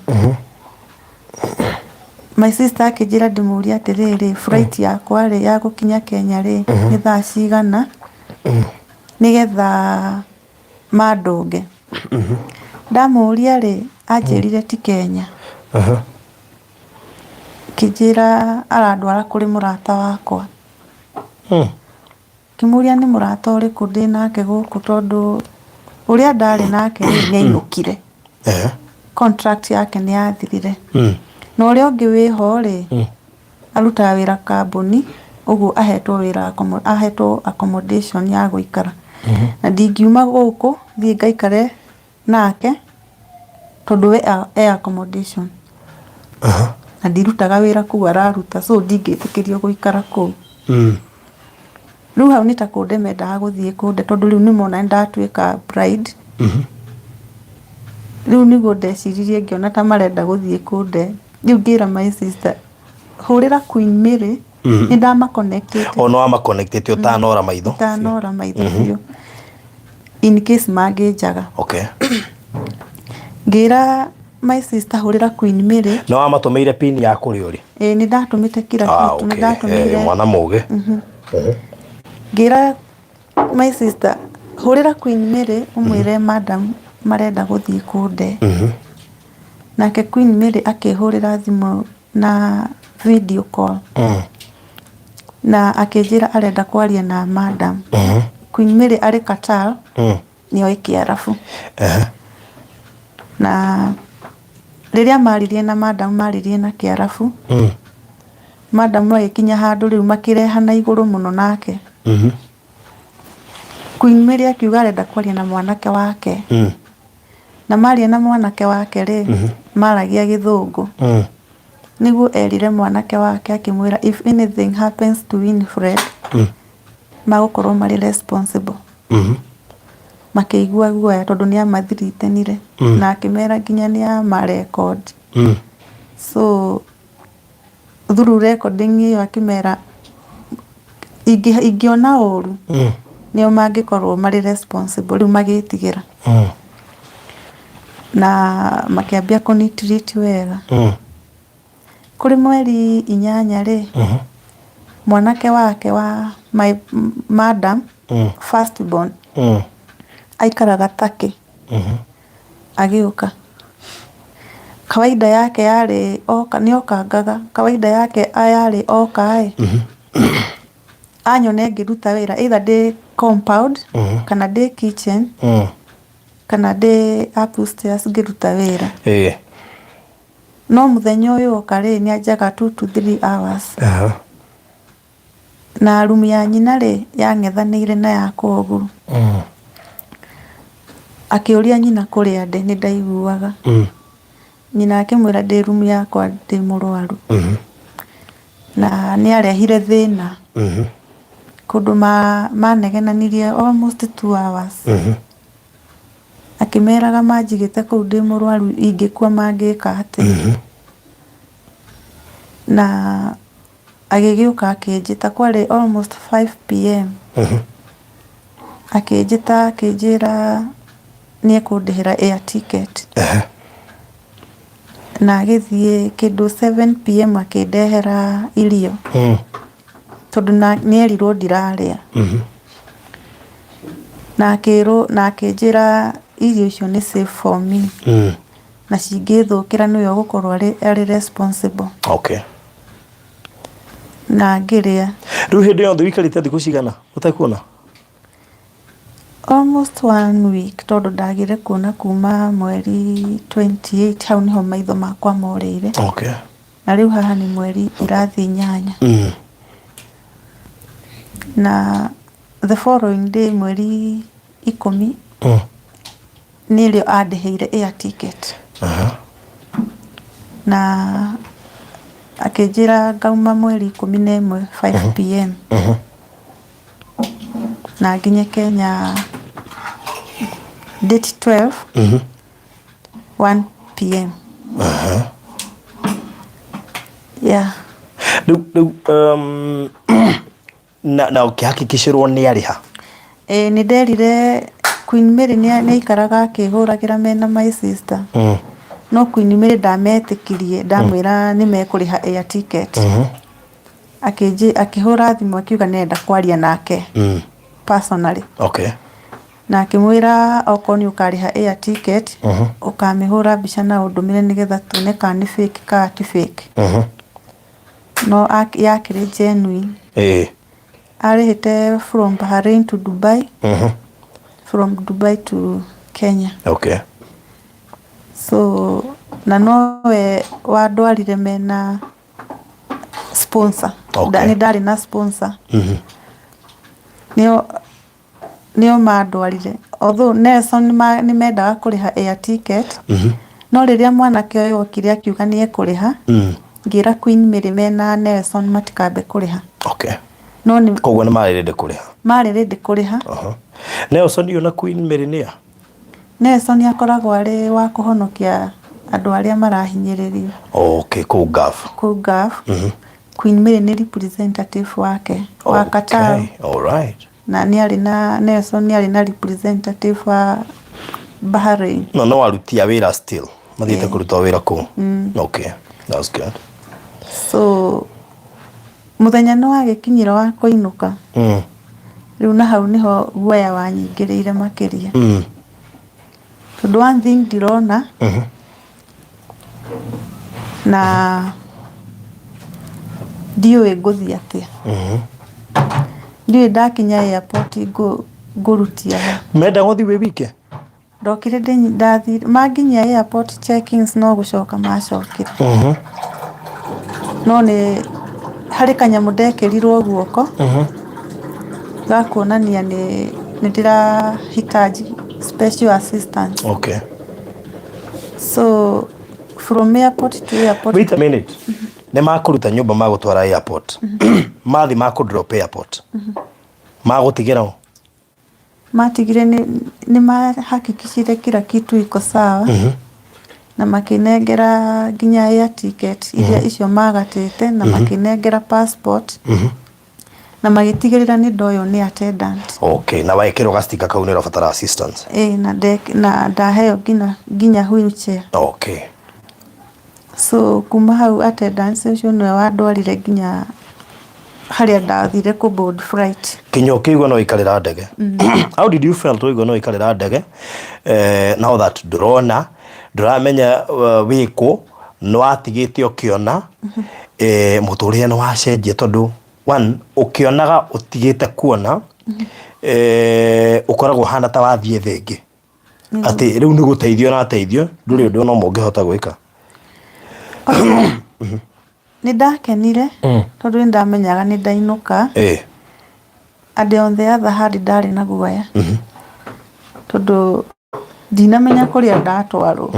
My sister akĩnjĩra ndĩmũrie atĩrĩrĩ, flight yakwa rĩ ya gũkinya Kenya rĩ nĩ thaa cigana, nĩgetha mandũnge. Ndamũria rĩ, anjĩrire ti Kenya. Akĩnjĩra arandwara kũrĩ mũrata wakwa. Ngĩmũria nĩ mũrata ũrĩkũ ndĩ nake gũkũ, tondũ ũrĩa ndarĩ nake rĩ nĩ ainũkire. Contract yake nĩ yathirire. Na ũrĩa ũngĩ wĩho rĩ, arutaga wĩra kambuni, ũguo ahetwo wĩra ahetwo accommodation ya gũikara. Na ndingiuma gũkũ thiĩ ngaikare nake tondũ we e accommodation. Na ndirutaga wĩra kũu araruta, so ndingĩtĩkĩrio gũikara kũu. Rĩu hau nĩ ta kũnde mendaga gũthiĩ kũnde, tondũ rĩu nĩmona nĩndatuĩka bride. Rĩu nĩguo ndeciririe ngĩona ta marenda gũthiĩ kũnde. Rĩu ngĩra my sister, hũrĩra Queen Mary, nĩ ndamaconnectĩte. O no wamaconnectĩte ũtanora maitho? Itanora maitho biũ. In case mangĩnjaga. Ngĩra my sister, hũrĩra Queen Mary. Nĩ wamatũmĩire pin ya kũrĩa ũrĩ? Ĩĩ, nĩ ndatũmĩte kila kitu, nĩ ndatũmĩire. Mwana mũgĩ. Ngĩra my sister, hũrĩra Queen Mary ũmwĩre madam marenda gũthiĩ kũnde. Nake Queen Mary akĩhũrĩra thimũ na video call. Na akĩnjĩra arenda kwaria na madam. Queen Mary arĩ Qatar, nĩoĩ Kĩarabu. Na rĩrĩa maririe na madam, maririe na Kĩarabu. Madam agĩkinya handũ rĩu makĩrehana igũrũ mũno nake. Queen Mary akiuga arenda kwaria na mwanake wake. Na maria na mwanake wake rĩ, maragia Gĩthũngũ. Nĩguo erire mwanake wake akĩmwĩra if anything happens to Winfred, magũkorwo marĩ responsible. Makĩigua guoya tondũ nĩ amathiritanire na akĩmera nginya nĩ amarecord. So through recording ĩyo akĩmera ingĩona ũru nĩo mangĩkorwo marĩ responsible. Rĩu magĩtigĩra na makĩambia kũni treat wega. Kũrĩ mweri 8 rĩ, mwanake wake wa my madam first born aikaraga Turkey, agĩũka. Kawaida yake yarĩ oka nĩ okangaga, kawaida yake yarĩ oka ĩ anyone ngĩruta wĩra, either ndĩ compound kana ndĩ kitchen kana ndĩ upstairs ngĩruta wĩra. No mũthenya ũyũ oka rĩ, nĩ anjaga 2 to 3 hours. Na rumu ya nyina rĩ yang'ethanĩire na yakwa ũguo. Akĩũria nyina kũrĩa ndĩ, nĩ ndaiguaga. Nyina akĩmwĩra ndĩ rumu yakwa ndĩ mũrwaru. Na nĩ arehire thĩna. Kũndũ manegenanirie almost 2 hours. Akĩmeraga manjigĩte kũu ndĩ mũrwaru, ingĩkua mangĩka atĩa. Na agĩgĩũka akĩnjĩta, kwarĩ almost 5 p.m. Akĩnjĩta akĩnjĩra nĩ ekũndĩhĩra air ticket. Na agĩthiĩ kĩndũ 7 p.m. akĩndehera irio. Tondũ nĩ erirwo ndirarĩa. Na akĩrwo na akĩnjĩra irio icio nĩ safe for me. Na cingĩthũkĩra nĩwe ũgũkorwo arĩ responsible. Na ngĩrĩa. Rĩu hĩndĩ yothe ũikarĩte thikũ cigana ũtekuona? Almost one week, tondũ ndagire kuona kuma mweri 28, hau nĩho maitho makwa morĩire. Na rĩu haha nĩ mweri irathiĩ 8. Na the following day, mweri 10, nĩrĩo andĩhĩire air ticket. Na akĩnjĩra ngauma mweri 11 5 p.m. Na nginye Kenya date 12, 1 p.m. Yeah. Rĩu na ũkĩhakikicĩrwo nĩ arĩha? Ĩĩ, nĩ nderire Queen Mary, nĩ aikaraga akĩhũragĩra mena my sister, no Queen Mary ndametĩkirie. Ndamwĩra nĩ mekũrĩha air ticket, akĩhũra thimũ akiuga nĩarenda kwaria nake personally. Na akĩmwĩra okorwo nĩ ũkarĩha air ticket, ũkamĩhũra mbica na ũndũmĩre nĩgetha tuone kana nĩ fake kana ti fake. No yakĩrĩ genuine. Arĩhĩte from Bahrain to Dubai, from Dubai to Kenya. So na nowe wandwarire mena sponsor. Nĩ ndarĩ na sponsor. Nĩo mandwarire, although Nelson nĩ mendaga kũrĩha air ticket, no rĩrĩa mwanake ũyũ okire akiuga nĩ ekũrĩha, ngĩra Queen Mary mena Nelson matikambe kũrĩha. No nĩ Koguo nĩ marĩ ready kũrĩha? Marĩ ready kũrĩha. Nelson ũyũ na Queen Mary nĩa? Nelson akoragwo arĩ wa kũhonokia andũ arĩa marahinyĩrĩrio. Okay, kũu Gulf. Kũu Gulf. Queen Mary nĩ representative wake wa Qatar. All right. Na nĩ arĩ na Nelson nĩ arĩ na representative wa Bahrain. No aruti a wĩra still mathiĩte kũruta wĩra kũu. Okay, that's good. So mũthenya nĩ wagĩkinyire wa kũinũka. Rĩu na hau nĩho guoya wanyingĩrĩire makĩria, tondũ one thing ndirona na ndiũĩ ngũthiĩ atĩa, ndiũĩ ndakinya airport ngũrutia ha. Menda gũthiĩ wĩ wike? Ndokire ndathire manginyia airport check-ins, no gũcoka macokire. No nĩ harĩ kanyamũ ndekĩrirwo guoko ga kuonania nĩ ndĩrahitaji special assistance. So from airport to airport. Wait a minute. Nĩ makũruta nyũmba magũtwara airport, mathi makũ drop airport, magũtigĩra ũ? Matigire nĩ mahakikishire kila kitu iko sawa, na makĩnengera nginya air ticket iria icio magatĩte, na makĩnengera passport, na magĩtigĩrĩra nĩ ndoywo nĩ attendant. Okay, na wekĩrwo gastika kau nĩ ũrabatara assistance. Ĩĩ, na ndaheo nginya wheelchair. So kuma hau attendant ũcio nĩwe wandwarire nginya harĩa ndathire kũ board flight. Kinya ũkĩigua no ikarĩra ndege, how did you feel tũigua no ikarĩra ndege, now that ndũrona, ndũramenya wĩkũ, nĩ watigĩte ũkĩona, mũtũrĩre nĩ wacenjia, tondũ one ũkĩonaga ũtigĩte kuona, ũkoragwo ũhana ta wathiĩ thĩ ĩngĩ, atĩ rĩu nĩ gũteithio ũrateithio, ndũrĩ ũndũ ona ũmwe ũngĩhota gwĩka? Nĩ ndakenire tondũ nĩ ndamenyaga nĩ ndainũka. And on the other hand ndarĩ na guoya, tondũ ndinamenya kũrĩa ndatwarwo,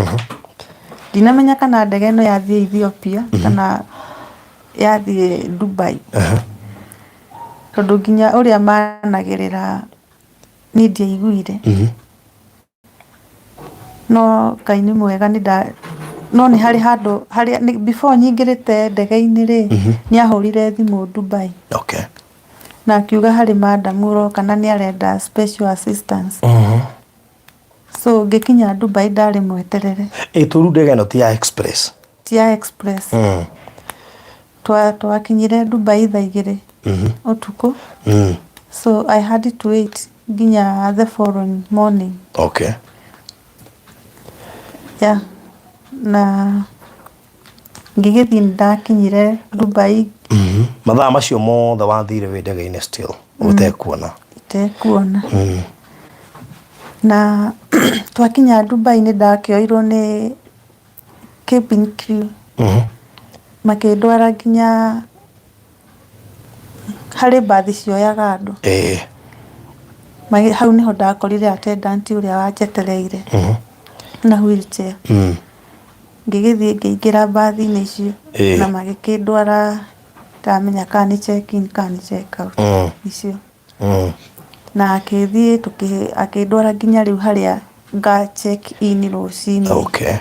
ndinamenya kana ndege ĩno yathiĩ Ethiopia kana yathiĩ Dubai, tondũ nginya ũrĩa managĩrĩra niĩ ndiaiguire. No Ngai nĩ mwega, nĩ nda no nĩ harĩ handũ harĩa before nyingĩrĩte ndege-inĩ rĩ, nĩ ahũrire thimũ Dubai na akiuga harĩ madam ũroka na nĩ arenda special assistance. So ngĩkinya Dubai ndarĩ mweterere. Ĩ tũru ndege ĩno ti ya express? Ti ya express. Twakinyire Dubai thaa 2 ũtukũ. So I had to wait nginya the following morning. Yeah. Na ngĩgĩthiĩ, nĩ ndakinyire Dubai. Mathaa macio mothe wathire wĩ ndege-inĩ still ũtekuona? Itekuona. Na twakinya Dubai nĩ ndakĩoirwo nĩ cabin crew, makĩndwara nginya harĩ mbathi cioyaga andũ. Hau nĩho ndakorire attendant ũrĩa wanjetereire na wheelchair. Ngĩgĩthiĩ ngĩingĩra mbathi-inĩ icio na magĩkĩndwara, ndamenya kana nĩ check in kana nĩ check out icio. Na akĩthiĩ akĩndwara nginya rĩu harĩa nga check in rũcinĩ.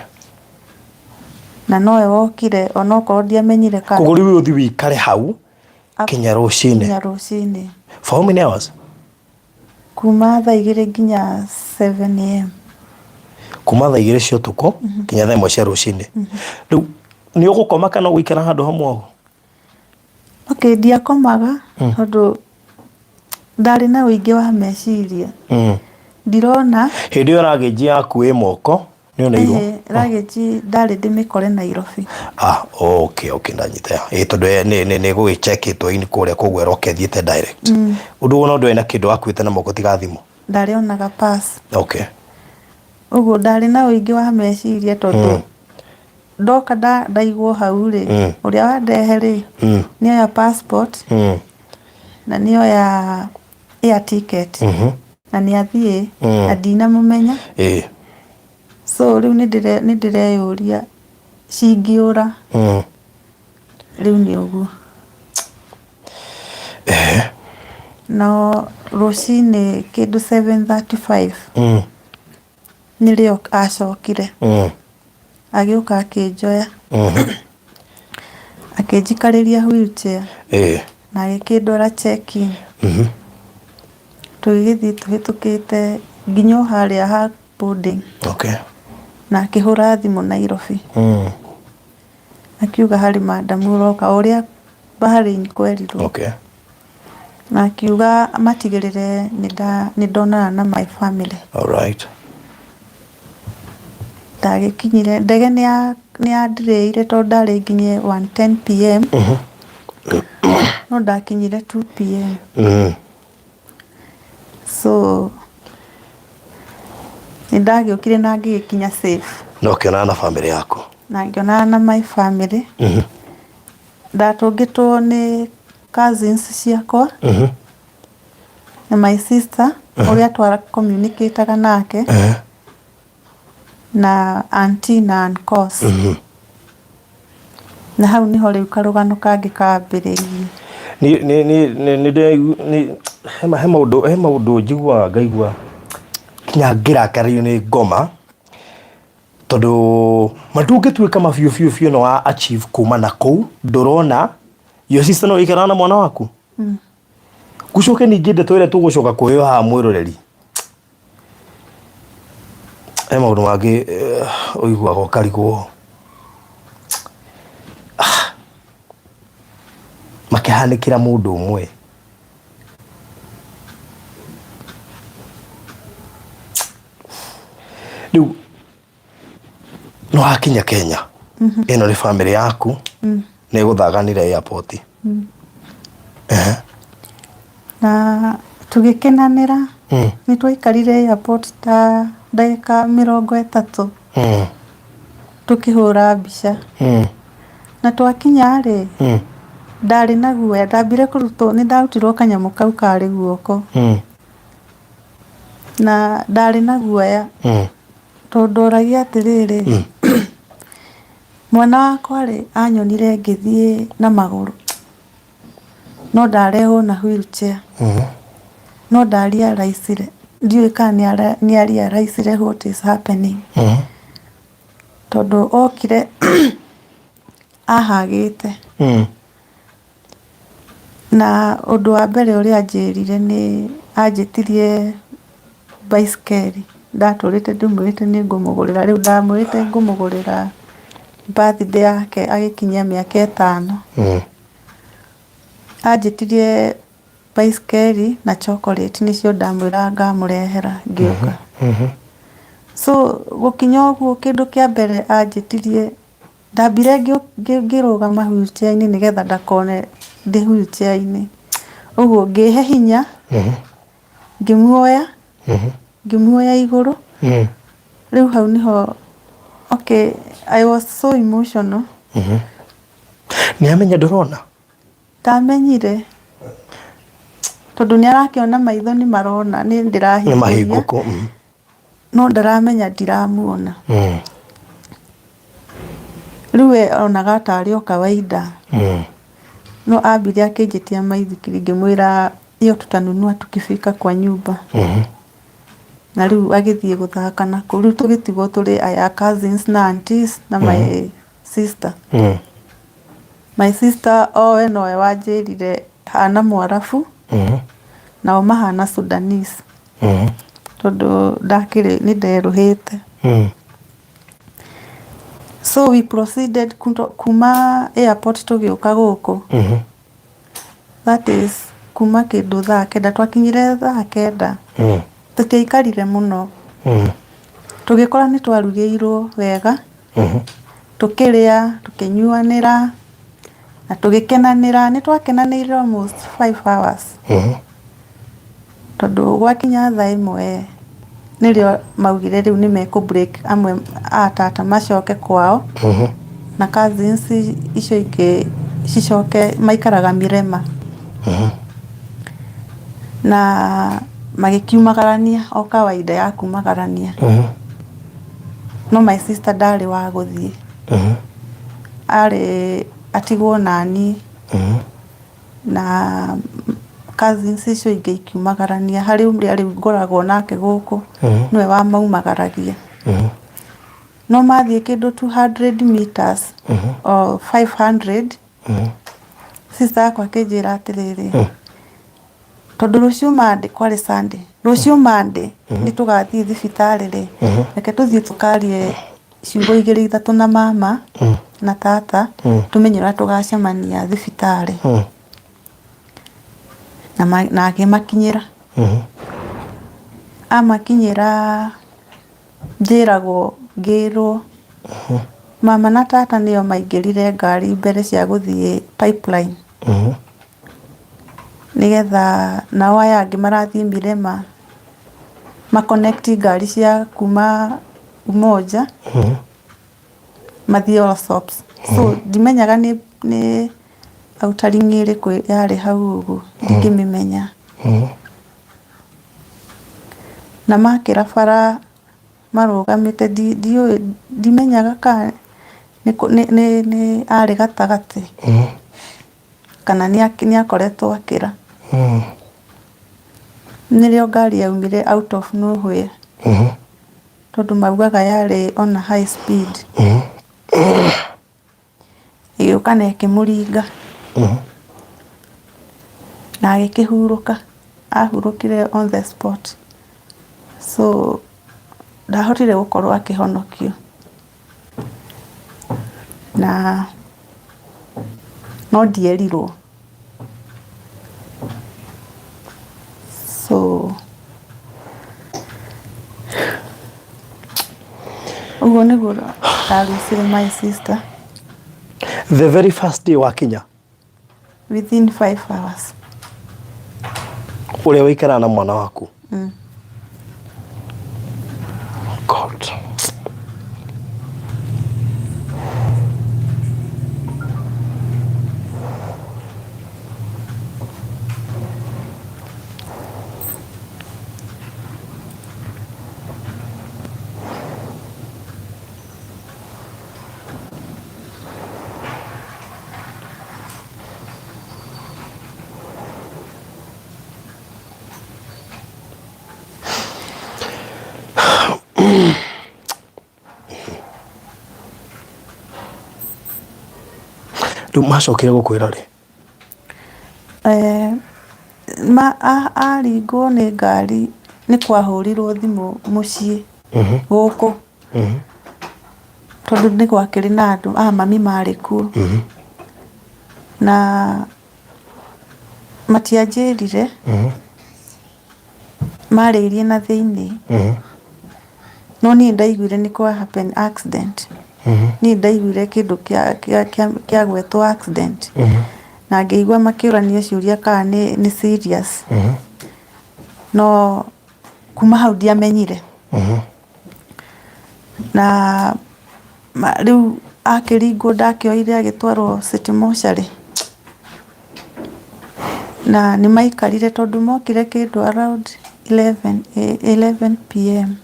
Na nowe wokire onokorwo ndiamenyire kana Koguo rĩu ũthiĩ wĩikare hau kinya rũcinĩ? Nginya rũcinĩ. For how many hours? Kuma thaa 2 nginya 7 a.m. Kuma thaa 2 cia ũtukũ nginya thaa 1 cia rũcinĩ. Rĩu nĩ ũgũkoma kana ũgũikara handũ hamwe ũguo? Okay, ndiakomaga tondũ ndarĩ na ũingĩ wa meciria. Ndirona. Hĩndĩ ĩyo ragĩnji yaku ĩ moko nĩ oneirwo? Ĩhĩ, ragĩnji ndarĩ ndĩmĩkore Nairobi. Ah, okay, ndanyita. Ĩ tondũ nĩ gũgĩchekĩtwo in kũrĩa, koguo ĩroka ĩthiĩte direct. Ũndũ ũguo no ndwarĩ na kĩndũ wakuĩte na moko tiga thimũ? Ndarĩ onaga pass. Ũguo ndarĩ na ũingĩ wa meciria tondũ ndoka ndaigwo hau rĩ, ũrĩa wandehe rĩ, nĩoya passport na nĩoya air ticket na nĩathiĩ na ndinamũmenya. So rĩu nĩ ndĩreyũria cingĩũra rĩu nĩ ũguo. No rũcinĩ kĩndũ 7:35 nĩrĩo acokire. Agĩũka akĩnjoya. Akĩnjikarĩria wheelchair na agĩkĩndwara check in. Tũgĩgĩthiĩ tũhĩtũkĩte nginya o harĩa ha boarding. Na akĩhũra thimũ Nairobi. Akiuga harĩ madamu ũroka o ũrĩa Bahrain kwerirwo. Na akiuga matigĩrĩre nĩ ndonana na my family. Ndagĩkinyire ndege nĩ ya delay ire tondũ ndarĩ nginye 1:10 p.m. No ndakinyire 2 p.m. So nĩ ndagĩũkire na ngĩgĩkinya safe. Na ũkĩonana na bamĩrĩ yaku? Na ngĩonana na my family. Ndatũngĩtwo nĩ cousins ciakwa na my sister ũrĩa twa communicate nake na auntie na uncles. Na hau nĩho rĩu karũgano kangĩ kambĩrĩirie. Nĩ he maũndũ njiguaga ngaigua nginya ngĩrakario nĩ ngoma, tondũ matungĩtuĩka ma biũ biũ biũ no wa achieve kuma na kũu ndũrona your sister no ĩikaraga na mwana waku. Gũcoke ningĩ ndeto ĩrĩa tũgũcoka kũheo haha, mwĩroreri, he maũndũ mangĩ ũiguaga ũkarigwo makĩhanĩkĩra mũndũ ũmwe. Rĩu nĩ wakinya Kenya, ĩno nĩ bamĩrĩ yaku nĩ ĩgũthaganĩra airport. Na tũgĩkenanĩra. Nĩ twaikarire airport ta ndagĩka 30 tũkĩhũra mbica. Na twakinya rĩ, ndarĩ na guoya, ndambire kũrutwo, nĩ ndarutirwo kanyamũ kau karĩ guoko. Na ndarĩ na guoya tondũ ndoragia atĩrĩrĩ, mwana wakwa rĩ, anyonire ngĩthiĩ na magũrũ no ndarehwo na wheelchair, no ndarealize, ndiũĩ kana nĩ arealize what is happening, tondũ okire ahagĩte. Na ũndũ wa mbere ũrĩa anjĩrire nĩ anjĩtirie baiskeli. Ndatũrĩte ndĩmwĩrĩte nĩ ngũmũgũrĩra, rĩu ndamwĩrĩte ngũmũgũrĩra birthday yake agĩkinyia mĩaka 5. Anjĩtirie baiskeli na chocolate, nĩcio ndamwĩraga ngamũrehera ngĩũka. So gũkinya ũguo, kĩndũ kĩa mbere anjĩtirie, ndambire ngĩrũgama wheelchair-inĩ nĩgetha ndakone ndĩ wheelchair-inĩ. Ũguo ngĩhe hinya, ngĩmuoya, ngĩmuoya igũrũ. Rĩu hau nĩho, okay, I was so emotional. Nĩ amenya ndũrona? Ndamenyire tondũ nĩ arakĩona maitho nĩ marona nĩ nĩ ndĩrahingũria, mahingũku. No ndaramenya ndiramuona. Rĩu we onaga tarĩ o kawaida. No ambire akĩnjĩtia maithikiri, ngĩmwĩra Hiyo tutanunua tukifika kwa nyumba. Na rĩu agĩthiĩ gũthaka nakũu, rĩu tũgĩtigwo tũrĩ aya cousins na aunties na my sister. My sister owe nowe wanjĩrire hana Mwarabu nao mahana Sudanese tondũ ndakĩrĩ nĩ nderũhĩte. So we proceeded kuma airport tũgĩũka gũkũ. That is kuma kĩndũ thaa 9, twakinyire thaa 9. Tũtiaikarire mũno. Tũgĩkora nĩ twarugĩirwo wega, tũkĩrĩa, tũkĩnyuanĩra na tũgĩkenanĩra. Nĩ twakenanĩire almost 5 hours. Tondũ gwakinya thaa 1 nĩrĩo maugire rĩu nĩ mekũ break, amwe a tata macoke kwao na cousins icio ingĩ cicoke maikaraga Mirema. Na magĩkiumagarania o kawaida ya kumagarania. No my sister ndarĩ wa gũthiĩ. Arĩ atigwo naniĩ na cousins icio ingĩ ikiumagarania. Harĩ ũrĩa rĩu ngoragwo nake gũkũ nĩwe wamaumagaragia. No mathiĩ kĩndũ 200 meters or 500, sister yakwa akĩnjĩra atĩrĩrĩ, tondũ rũciũ Monday, kwarĩ Sunday, rũciũ Monday nĩ tũgathiĩ thibitarĩ rĩ, reke tũthiĩ tũkarie ciugo igĩrĩ ithatũ na mama na tata, tũmenye ũrĩa tũgacemania thibitarĩ. Na akĩmakinyĩra. Amakinyĩra njĩragwo ngĩrwo mama na tata nĩo maingĩrire ngari mbere cia gũthiĩ Pipeline nĩgetha nao aya angĩ marathiĩ Mirema ma connect ngari cia kuma Umoja mathiĩ Allsops. So ndimenyaga nĩ outering ĩrĩkũ yarĩ hau ũguo, ndingĩmĩmenya. Na makĩra bara marũgamĩte, ndiũĩ, ndimenyaga kana nĩ arĩ gatagatĩ kana nĩ akoretwo akĩra. Nĩrĩo ngari yaumire out of nowhere tondũ maugaga yarĩ on a high speed. Ĩgĩũka na ĩkĩmũringa na agĩkĩhurũka. Ahurũkire on the spot. So ndahotire gũkorwo akĩhonokio. Na no ndierirwo. So ũguo nĩguo ndarucire my sister. The very first day wakinya? Within 5 hours. Ũrĩa ũikaraga na mwana waku? God. Rĩu macokire gũkwĩra rĩ? Aringwo nĩ ngari nĩ kwahũrirwo thimũ mũciĩ gũkũ tondũ nĩ gwakĩrĩ na andũ a mami marĩ kuo na matianjĩrire, marĩirie na thĩinĩ, no niĩ ndaiguire nĩ kwa happen accident. Niĩ ndaiguire kĩndũ kĩagwetwo accident na ngĩigua makĩũrania ciũria kana nĩ serious, no kuma hau ndiamenyire. Na rĩu akĩringwo ndakĩoire agĩtwarwo City Mortuary na nĩ maikarire tondũ mokire kĩndũ around 11 p.m.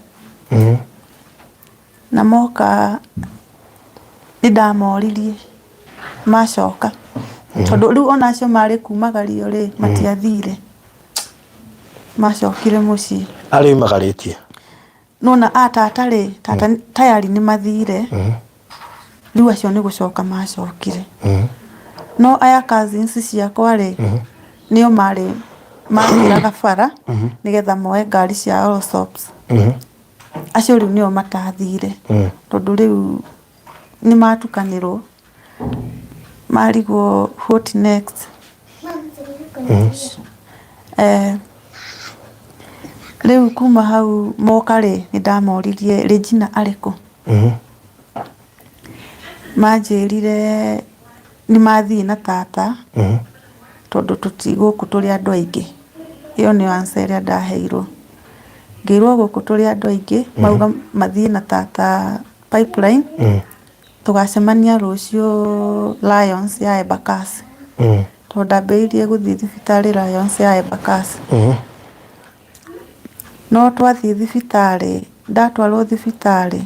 Na moka nĩ ndamoririe macoka tondũ rĩu ona acio marĩ kumagario rĩ, matiathire. Macokire mũciĩ. Arĩa oimagarĩtie. Nona a tata rĩ, tata tayari nĩ mathire. Rĩu acio nĩ gũcoka macokire. No aya cousins ciakwa rĩ, nĩo marĩ makĩraga bara nĩgetha moe ngari cia Allsops. Acio rĩu nĩo matathire tondũ rĩu nĩ matukanĩrwo, marigwo what next. Rĩu kuma hau moka rĩ, nĩ ndamoririe Regina arĩ kũ? Manjĩrire nĩ mathiĩ na tata tondũ gũkũ tũrĩ andũ aingĩ. Ĩyo nĩyo answer ĩrĩa ndaheirwo. Ngĩrwo gũkũ tũrĩ andũ aingĩ, mauga mathiĩ na tata Pipeline, tũgacemania rũciũ Lions ya Embakasi. Tondũ ndambĩrĩirie gũthiĩ thibitarĩ Lions ya Embakasi. No twathiĩ thibitarĩ, ndatwarwo thibitarĩ,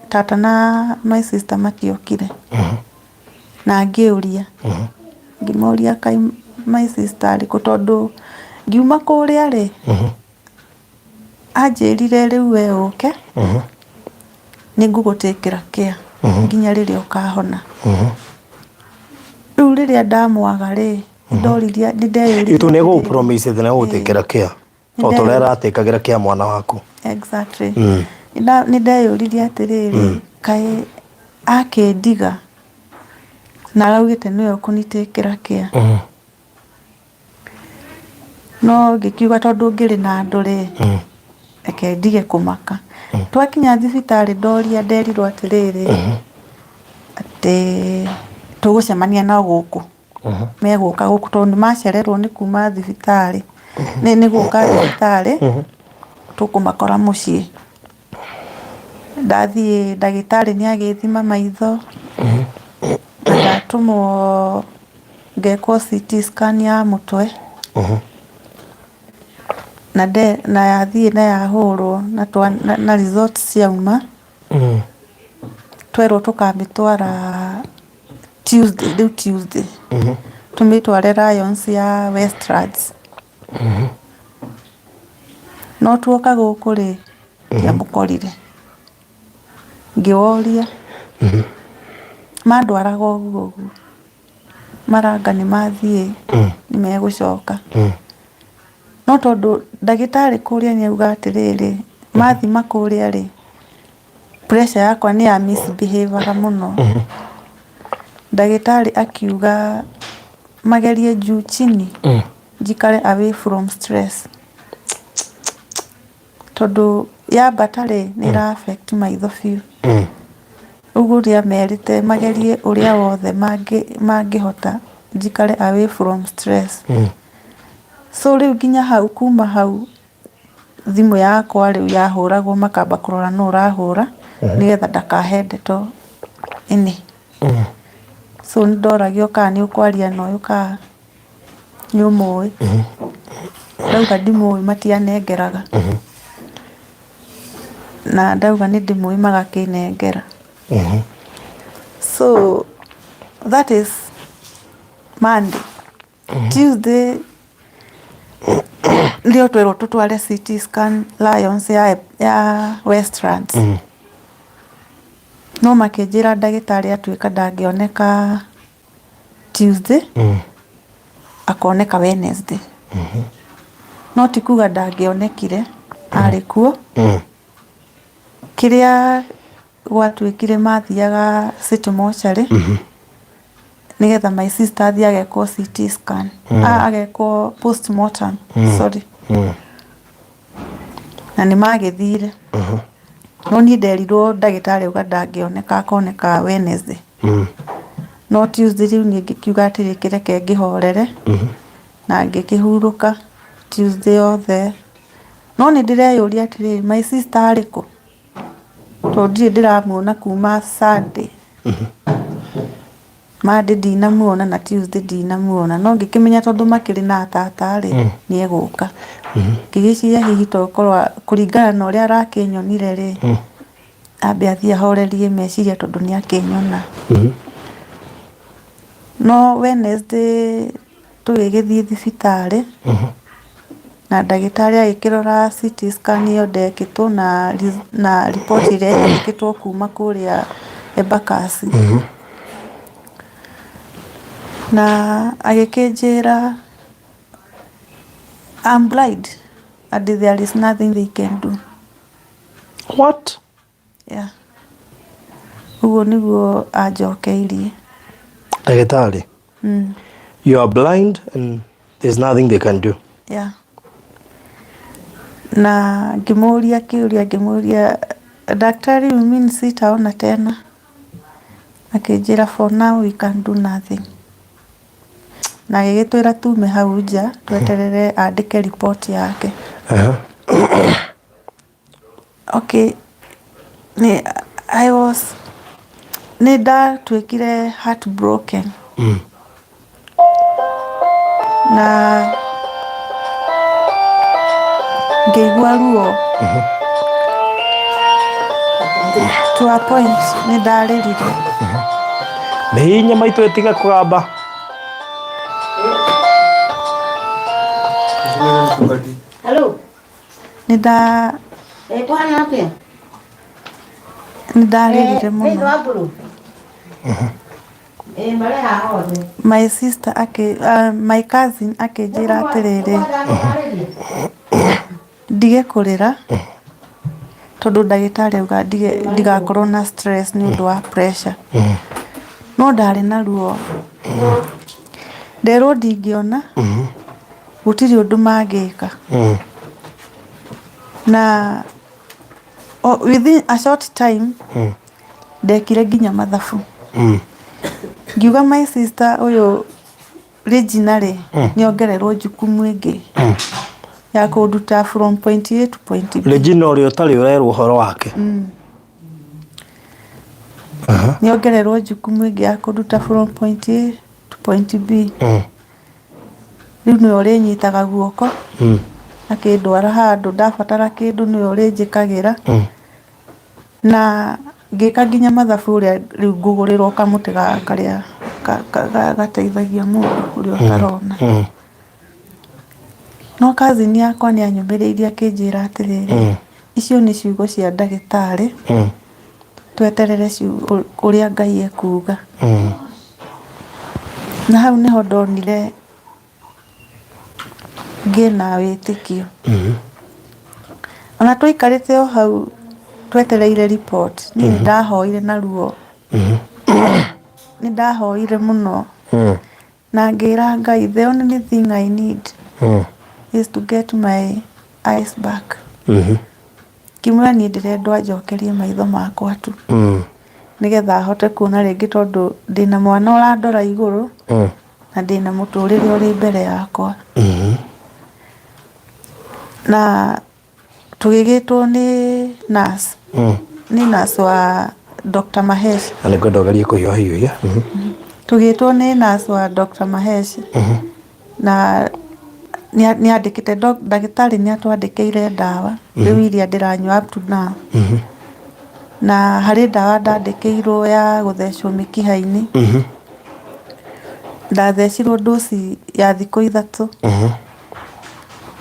tata na my sister matiokire. Na ngĩũria, ngĩmoria kaĩ my sister arĩ kũ tondũ ngiuma kũrĩa rĩ, anjĩrire rĩu we ũke, nĩ ngũgũtĩkĩra care nginya rĩrĩa ũkahona. Rĩu rĩrĩa ndamwaga rĩ, ndoririe nĩ ndeyũririe Itu nĩ atĩrĩrĩ, gũ promise atĩ nĩ gũgũtĩkĩra care. O ta ũrĩa aratĩkagĩra care mwana waku. Exactly. Nĩ ndeyũririe atĩrĩrĩ, kaĩ akĩndiga na araugĩte nĩwe ũkũnitĩkĩra care. No ngĩkiuga tondũ ngĩrĩ na andũ rĩ, reke ndige kũmaka. Twakinya thibitarĩ ndoria nderirwo atĩrĩrĩ, atĩ tũgũcemania nao gũkũ. Megũka gũkũ tondũ nĩ macererwo nĩ kuma thibitarĩ, nĩ gũka thibitarĩ, tũkũmakora mũciĩ. Ndathiĩ ndagĩtarĩ nĩ agĩthima maitho, na ndatũmwo ngekwo CT scan ya mũtwe. Na yathiĩ na yahũrwo na results ciauma, twerwo tũkamĩtwara Tuesday, rĩu Tuesday. Tũmĩtware Lions ya Westlands. No tuoka gũkũ rĩ, ndiamũkorire. Ngĩworia, mandwaraga ũguo ũguo, maranga nĩ mathiĩ, nĩ megũcoka. No tondũ ndagĩtarĩ kũrĩa nĩ auga atĩrĩrĩ, mathima kũrĩa rĩ, pressure yakwa nĩ ya misbehave aga mũno. Ndagĩtarĩ akiuga magerie juu chini njikare away from stress. Tondũ yambata rĩ, nĩ ĩra affect maitho biũ. Ũguo ũrĩa merĩte magerie ũrĩa wothe mangĩhota njikare away from stress. So rĩu nginya hau kuma hau thimũ yakwa rĩu yahũragwo makamba kũrora nũ ũrahũra nĩgetha ndakahe ndeto ĩnĩ. So nĩ ndoragio kana nĩ ũkwaria na ũyũ kana nĩ ũmũĩ. Ndauga ndimũĩ matianengeraga. Na ndauga nĩ ndĩmũĩ magakĩnengera. So that is Monday. Tuesday nĩrĩo twerwo tũtware CT scan Lions ya Westlands. No makĩnjĩra ndagĩtarĩ atuĩka ndangĩoneka Tuesday, akoneka Wednesday. No ti kuga ndangĩonekire, arĩ kuo. Kĩrĩa gwatuĩkire mathiaga City Mortuary, nĩgetha my sister athiĩ agekwo CT scan, agekwo postmortem, sorry. Na nĩ magĩthire. No niĩ nderirwo ndagĩtarĩ auga ndangĩoneka akoneka Wednesday. No Tuesday rĩu niĩ ngĩkiuga atĩrĩ kĩreke ngĩhorere. Na ngĩkĩhurũka Tuesday yothe. No nĩ ndĩreyũria atĩrĩrĩ, my sister arĩ kũ? Tondũ ndirĩ ndĩramuona kuma Sunday. Monday ndinamuona na Tuesday ndinamuona. No ngĩkĩmenya tondũ makĩrĩ na tata rĩ, nĩ egũka. Ngĩgĩciria hihi tokorwo kũringana na ũrĩa arakĩnyonire rĩ, ambe athiĩ ahorerie meciria tondũ nĩ akĩnyona. No Wednesday tũgĩgĩthiĩ thibitarĩ. Na ndagĩtarĩ agĩkĩrora CT scan ĩyo ndekĩtwo na report ĩrĩa yandĩkĩtwo kuma kũrĩa Embakasi. Na agĩkĩnjĩra I'm blind and there is nothing they can do. What? Yeah. Ũguo nĩguo anjokeirie. Ndagĩtarĩ. You are blind and there's nothing they can do. Yeah. Na ngĩmũria kĩũria, ngĩmũria, "Daktari, you mean sitaona tena?" Akĩnjĩra, "For now we can do nothing." Na agĩgĩtwĩra tume hau nja tweterere andĩke report yake. Okay, nĩ I was nĩ ndatuĩkire heartbroken. Na ngĩigua ruo to a point nĩ ndarĩrire. Mĩhinya maitũ ĩtige kũgamba. Hello. Nĩ nda Eh, kũhana atĩa? Nĩ ndarĩrire Thĩinĩ mũno. wa mbũrũ? Eh, marĩ haha othe. My sister akĩ my cousin akĩnjĩra atĩrĩrĩ, ndige kũrĩra tondũ ndagĩtarĩ auga ndige ndigakorwo na stress nĩ ũndũ wa pressure. No ndarĩ na ruo. Nderwo ndingĩona, gũtirĩ ũndũ mangĩka. Na within a short time ndekire nginya mathabu. Ngiuga my sister ũyũ Regina rĩ, nĩ ongererwo jukumu ĩngĩ ya kũnduta from point A to point B. Regina ũrĩa ũtarĩ ũrerwo ũhoro wake. Nĩ ongererwo jukumu ĩngĩ ya kũnduta from point A to point B. Rĩu nĩwe ũrĩnyitaga guoko akĩndwara handũ, ndabatara kĩndũ nĩwe ũrĩnjĩkagĩra. Na ngĩka nginya mathabu ũrĩa rĩu ngũgũrĩrwo kamũtĩ karĩa gateithagia mũndũ ũrĩa ũtarona. No cousin yakwa nĩ anyũmĩrĩirie akĩnjĩra atĩrĩrĩ, icio nĩ ciugo cia ndagĩtarĩ, tweterere ũrĩa Ngai ekuga. Na hau nĩho ndonire ngĩna wĩtĩkio. Ona tũikarĩte o hau twetereire report, niĩ nĩ ndahoire na ruo. Nĩ ndahoire mũno na ngĩra Ngai, "The only thing I need is to get my eyes back." Ngĩmwĩra niĩ ndĩrendwo anjokerie maitho makwa tu nĩgetha hote kuona rĩngĩ, tondũ ndĩna mwana ũrandora igũrũ na ndĩna mũtũrĩre ũrĩ mbere yakwa. Na tũgĩgĩtwo nĩ nurse, nĩ nurse wa Dr. Mahesh. Na nĩ ngwenda ũgerie kũhiũhahiũhia. Tũgĩtwo nĩ nurse wa Dr. Mahesh na nĩ andĩkĩte, ndagĩtarĩ nĩ atwandĩkĩire ndawa rĩu iria ndĩranyua up to now. Na harĩ ndawa ndandĩkĩirwo ya gũthecwo mĩkiha-inĩ. Ndathecirwo dose ya thikũ 3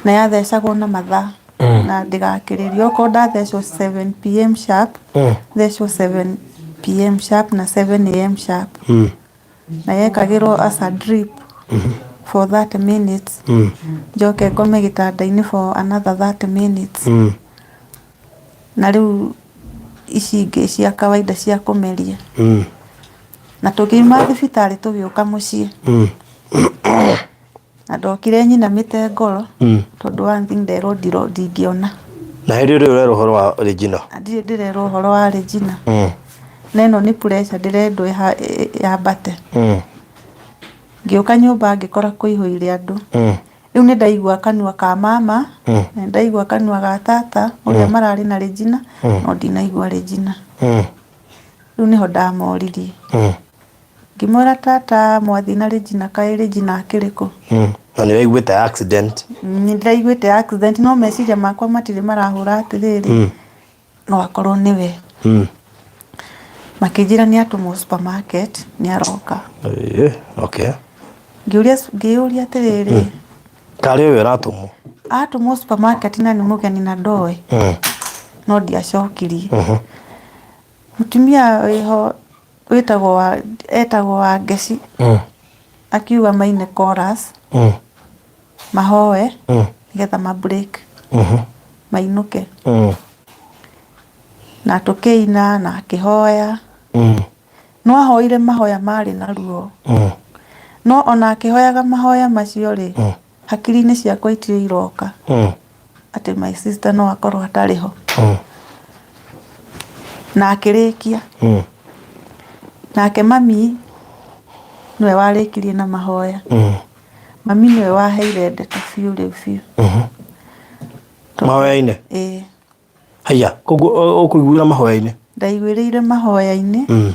na yathecagwo na mathaa na ndĩgakĩrĩrio. Okorwo ndathecwo 7 p.m. sharp, thecwo 7 p.m. sharp na 7 a.m. sharp. Na yekagĩrwo as a drip for 30 minutes, njoke ngome gĩtanda-inĩ for another 30 minutes. Na rĩu ici ingĩ cia kawaida cia kũmeria. Na tũkiuma thibitarĩ tũgĩũka mũciĩ. Na ndokire nyinamĩte ngoro tondũ one thing nderwo ndingĩona. Na hĩndĩ ĩrĩa ũrerwo ũhoro wa Regina. Na ndirĩ ndĩrerwo ũhoro wa Regina. Na ĩno nĩ pressure ndĩrendwo yambate. Ngĩũka nyũmba ngĩkora kũihũire andũ. Rĩu nĩ ndaigua kanua ka mama, na nĩ ndaigua kanua ga tata ũrĩa mararĩ na Regina, no ndinaigua Regina. Rĩu nĩho ndamoririe. Ngĩmwĩra, "Tata, mwathiĩ na Regina, kaĩ Regina akĩrĩ kũ?" Na nĩ waiguĩte accident. Nĩ ndĩraiguĩte accident, no meciria makwa matirĩ marahũra atĩrĩrĩ, no akorwo nĩwe. Makĩnjĩra nĩ atũmwo supermarket, nĩ aroka. Ĩĩ, okay. Ngĩũria, ngĩyũria atĩrĩrĩ, Karĩ ũyũ ũratũmwo. Atũmwo supermarket na nĩ mũgeni na ndoĩ. No ndiacokirie. Mũtumia wĩho wĩtagwo wa etagwo Wangeci akiuga maine chorus mahoe nĩgetha ma break mainũke. Na tũkĩina na akĩhoya. No ahoire mahoya marĩ na ruo. No ona akĩhoyaga mahoya macio rĩ, hakiri-inĩ ciakwa itirĩ iroka atĩ my sister no akorwo atarĩ ho. Na akĩrĩkia. Nake mami nĩwe warĩkirie na mahoya. Mami nĩwe waheire ndeto biũ rĩu biũ. Mahoya-inĩ? Ĩĩ. Haiya, koguo ũkũiguĩra mahoya-inĩ? Ndaiguĩrĩire mahoya-inĩ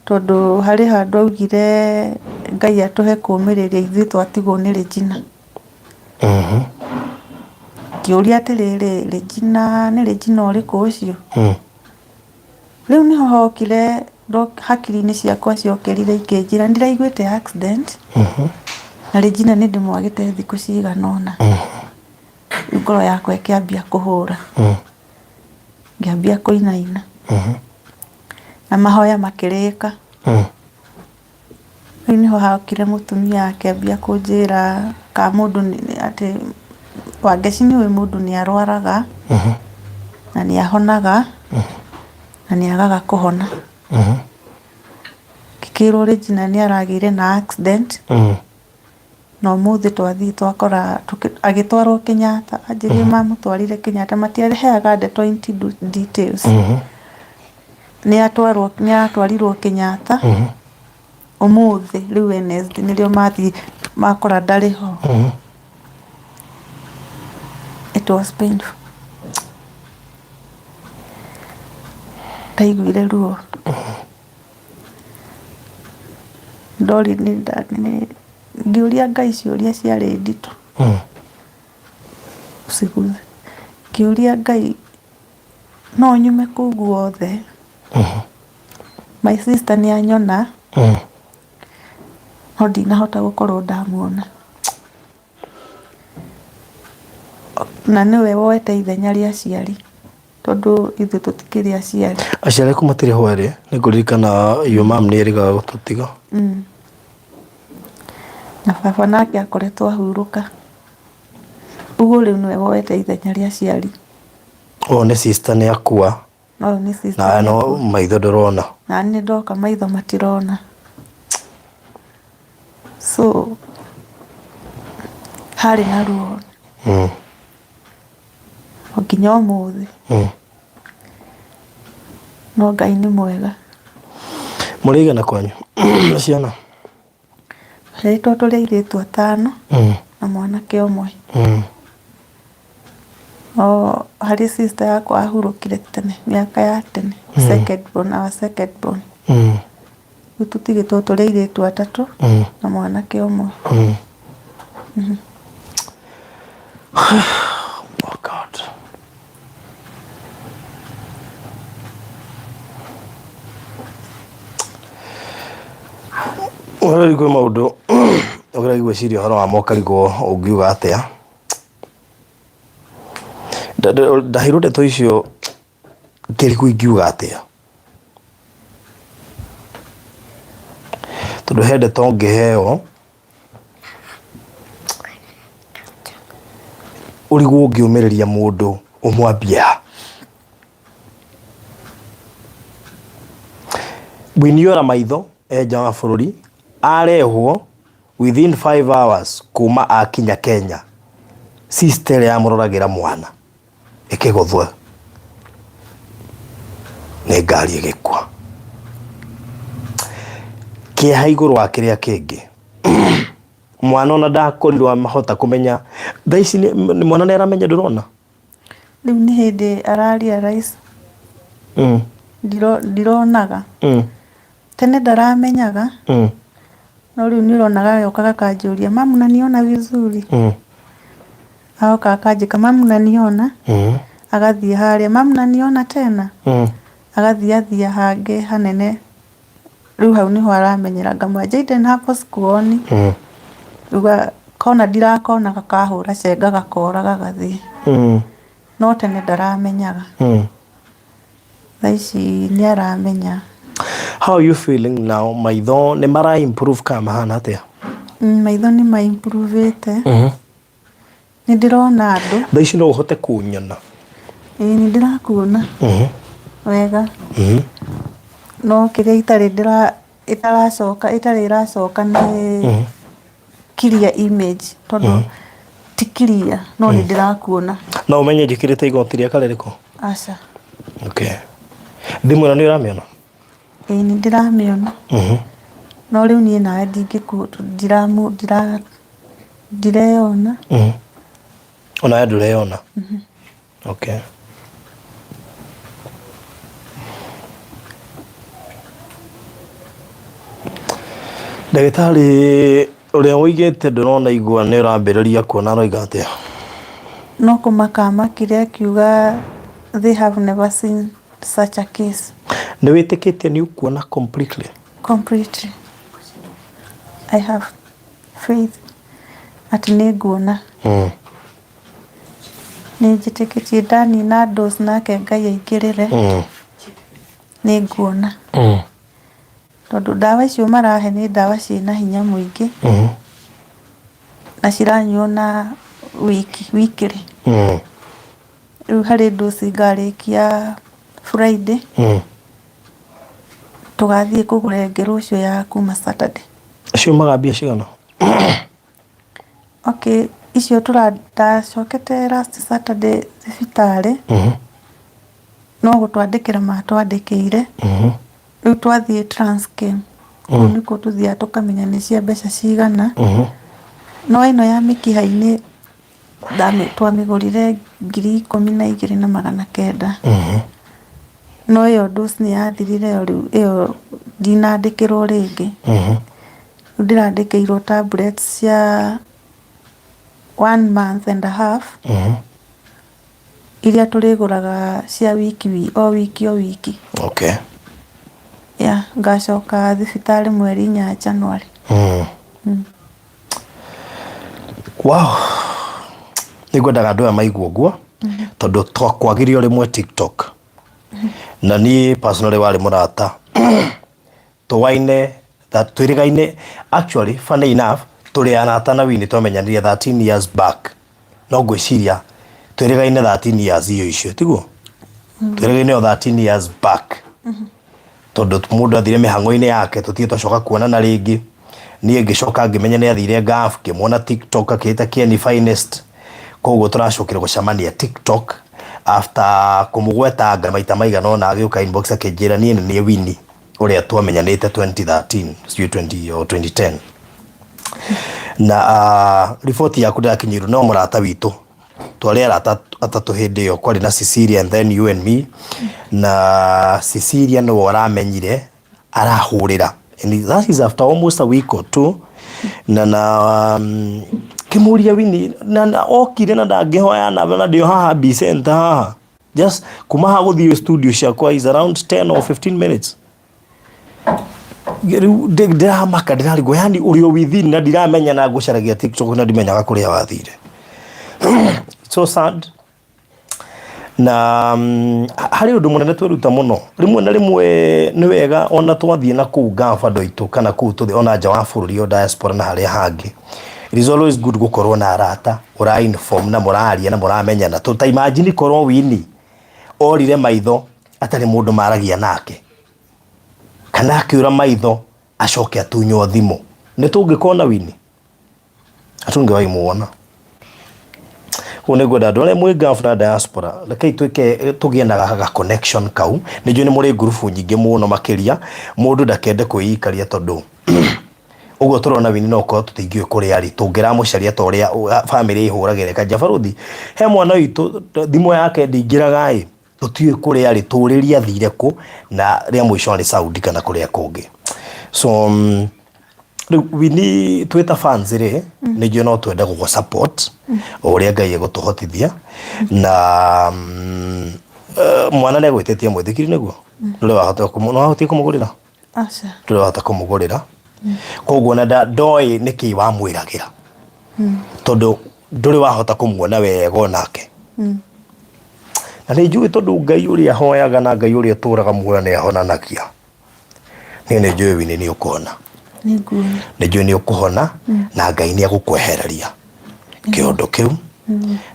tondũ harĩ handũ augire Ngai atũhe kũũmĩrĩria ithuĩ twatigwo nĩ Regina. Ngĩũria atĩrĩrĩ, Regina nĩ Regina ũrĩkũ ũcio? Rĩu nĩho hokire hakiri-inĩ ciakwa ciokĩrire ikĩnjĩra nĩ ndĩraiguĩte accident na Regina nĩ ndĩmwagĩte thikũ cigana ũna. Rĩu ngoro yakwa ĩkĩambia kũhũra. Ngĩambia kũinaina. Na mahoya makĩrĩka. Rĩu nĩho hokire mũtumia akĩambia kũnjĩra ka mũndũ atĩ Wangeci nĩũĩ mũndũ nĩ arwaraga na nĩ ahonaga na nĩ agaga kũhona. Ngĩkĩrwo Regina nĩ aragĩire na accident na ũmũthĩ twathiĩ twakora agĩtwarwo Kenyatta, anjĩrire mamũtwarire Kenyatta matiaheaga ndeto into details. Nĩ atwarwo nĩ aratwarirwo Kenyatta ũmũthĩ rĩu Wednesday nĩrĩo mathiĩ makora ndarĩ ho. It was painful. Ndaiguire ruo. Ndori ngĩũria Ngai ciũria ciarĩ nditũ. Ũciguze. Ngĩũria Ngai no nyume kũu guothe. My sister nĩ anyona no ndinahota gũkorwo ndamuona. Na nĩwe woete ithenya rĩa aciari tondũ ithuĩ tũtikĩrĩ aciari. Aciari aku matirĩ ho erĩ, nĩ ngũririkana your mom nĩ erĩgaga gũtũtiga. Na baba nake akoretwo ahurũka. Ũguo rĩu nĩwe woete ithenya rĩa aciari. Ũyũ nĩ sister nĩ akua. Na ũyũ nĩ sister Na nĩ no akua. maitho ndũrona. Na niĩ ndoka maitho matirona. So harĩ na ruo o nginya ũmũthĩ. No Ngai nĩ mwega. Mũrĩ aigana kwanyu ciana? Tũciarĩtwo tũrĩ airĩtu atano na mwanake ũmwe. O harĩ sister yakwa ahurũkire tene mĩaka ya tene second born, our second born. Rĩu tũtigĩtwo tũrĩ airĩtu atatũ na mwanake ũmwe. Oh God. Ũrori kwĩ maũndũ ũgeragia gwĩciria ũhoro wamo ũkarigwo ũngiuga atĩa. Ndaheirwo ndeto icio ngĩrigwo ingiuga atĩa. Tondũ he ndeto ũngĩheo ũrigwo ũngĩũmĩrĩria mũndũ ũmwambie ha. Winiora maitho e nja wa bũrũri arehwo within 5 hours kuma akinya Kenya, sister ĩrĩa yamũroragĩra mwana ĩkĩgũthwo nĩ ngari ĩgĩkua. Kĩeha igũrũ wa kĩrĩa kĩngĩ, mwana ona ndakorirwo ahota kũmenya thaa ici mwana nĩ aramenya ndũrona. Rĩu nĩ hĩndĩ ara realize ndironaga. Tene ndaramenyaga no rĩu nĩ ũronaga agoka gakanjũria, "Mum unaniona vizuri?" Agoka akanjĩka, "Mum unaniona?" Agathiĩ harĩa, "Mum unaniona tena?" Agathiĩ athiĩ hangĩ hanene. Rĩu hau nĩho aramenyera. Ngamwĩra, "Jayden hapo sikuoni." Rĩu Kona ndirakona gakahũra cenga gakora gagathiĩ. No tene ndaramenyaga. Thaa ici nĩ aramenya. How are you feeling now? Maitho nĩ mara improve kana mahana atĩa? Maitho nĩ ma improve-ĩte. Nĩ ndĩrona andũ. Thaa ici no ũhote kũnyona? Ĩĩ nĩ ndĩrakuona wega. No kĩrĩa itarĩ ndĩra ĩtaracoka ĩtarĩ ĩracoka nĩ clear image tondũ ti clear no nĩ ndĩrakuona. No ũmenye njĩkĩrĩte igoti rĩa colour ĩrĩkũ? Aca. Okay. Thimũ ĩno nĩ ũramĩona? Ĩĩ nĩ ndĩramĩona. No rĩu niĩ nawe ndireyona. Onawe ndũreyona? Okay. Ndagĩtarĩ ũrĩa ũigĩte ndũrona igua nĩ ũrambĩrĩria kuona aroiga atĩa? No kũmaka amakire akiuga they have never seen such a case. Nĩ wĩtĩkĩtie nĩ ũkuona completely? Completely. I have faith atĩ nĩ nguona. Nĩ njĩtĩkĩtie ndanina dose nake Ngai aingĩrĩre nĩ nguona. Tondũ ndawa icio marahe nĩ ndawa ciĩna hinya mũingĩ na ciranyuo na wiki weekly. Rĩu harĩ dose ngarĩkia Friday tũgathiĩ kũgũra ĩngĩ rũciũ ya kuma Saturday. Ciumaga mbia cigana? Okay, icio ndacokete last Saturday thibitarĩ no gũtwandĩkĩra matwandĩkĩire. Rĩu twathiĩ Transcam kũu nĩkuo tũthiaga tũkamenya nĩ cia mbeca cigana. No ĩno ya mĩkiha-inĩ twamĩgũrire 12,900. No ĩyo dose nĩ yathirire o rĩu ĩyo ndinandĩkĩrwo rĩngĩ. Rĩu ndĩrandĩkĩirwo tablets cia one month and a half iria tũrĩgũraga cia wiki o wiki o wiki. Yeah, ngacoka thibitarĩ mweri 4 January. Wow. Nĩ ngwendaga andũ aya maigue ũguo tondũ twakwagire o rĩmwe TikTok. Na niĩ personally warĩ mũrata tũwaine twĩrĩgaine actually funny enough tũrĩ arata na Winnie twamenyanire 13 years back no ngwĩciria twĩrĩgaine 13 years iyo icio tiguo twĩrĩgaine o 13 years back tondũ mũndũ athire mĩhang'o-inĩ yake tũtirĩ twacoka kuonana rĩngĩ niĩ ngĩcoka ngĩmenya nĩ athire Gulf ngĩmuona TikTok akĩĩta Kieni Finest koguo tũracokire gũcemania TikTok after kũmũgwetanga maita maigana ũna agĩũka inbox akĩnjĩra niĩ nĩ niĩ Winnie ũrĩa twamenyanĩte 2013 sijui 20 or 2010 na riboti yaku ndĩrakinyĩirwo no mũrata witũ twarĩ arata atatũ hĩndĩ ĩyo kwarĩ na Cecilia and then you and me na Cecilia nĩwe ũramenyire arahũrĩra and that is after almost a week or two na na kĩmũria Winnie na okire na ndangĩhoya namba na ndĩ o haha B Center haha just kuma haha gũthiĩ studio ciakwa is around 10 or 15 minutes rĩu ndĩramaka ndĩrarigwo yani ũrĩ o within na ndiramenya na ngũcaragia TikTok na ndimenyaga kũrĩa wathire. So sad na harĩ ũndũ mũnene tweruta mũno rĩmwe na rĩmwe nĩ wega ona twathiĩ na kũu Gulf andũ aitũ kana kũu tũthiĩ ona nja wa bũrũri o diaspora na harĩa hangĩ it is always good gũkorwo na arata ũra inform na mũraria na mũramenyana tũ ta imagine korwo Winnie orire maitho atarĩ mũndũ maragia nake kana akĩũra maitho acoke atunywo thimũ nĩ tũngĩkona Winnie hatungewahi muona koguo nĩ ngwenda andũ arĩa mwĩ Gulf na diaspora rekei twĩke tũgĩe na ga connection kau nĩ njũĩ nĩ mũrĩ ngurubu nyingĩ mũno makĩria mũndũ ndakende kwĩikaria tondũ ũguo tũrona Winnie no ũkorwo tũtingĩũĩ kũrĩa arĩ tũngĩramũcaria ta ũrĩa bamĩrĩ ĩhũragĩra ĩkanjia barũthi he mwana witũ thimũ yake ndĩingĩraga ĩ tũtiũĩ kũrĩa arĩ tũrĩrie athire kũ na rĩa mũico arĩ Saudi kana kũrĩa kũngĩ so rĩu Winnie twĩ ta fans rĩ nĩ njũĩ no twende gũgũ support o ũrĩa Ngai egũtũhotithia na mwana nĩ egwĩtĩtie mũithikiri nĩguo ndũrĩ wahota nĩ wahotire kũmũgũrĩra Aca. Ndũrĩ wahota kũmũgũrĩra koguo ona ndoĩ nĩkĩ wamwĩragĩra. Tondũ ndũrĩ wahota kũmuona wega onake. Na nĩ njũĩ tondũ Ngai ũrĩa hoyaga na Ngai ũrĩa ũtũraga muoyo nĩ ahonanagia. Niĩ nĩ njũĩ Winnie nĩ ũkũhona. Nĩ nguona. Nĩ njũĩ nĩ ũkũhona na Ngai nĩ egũkwehereria kĩũndũ kĩu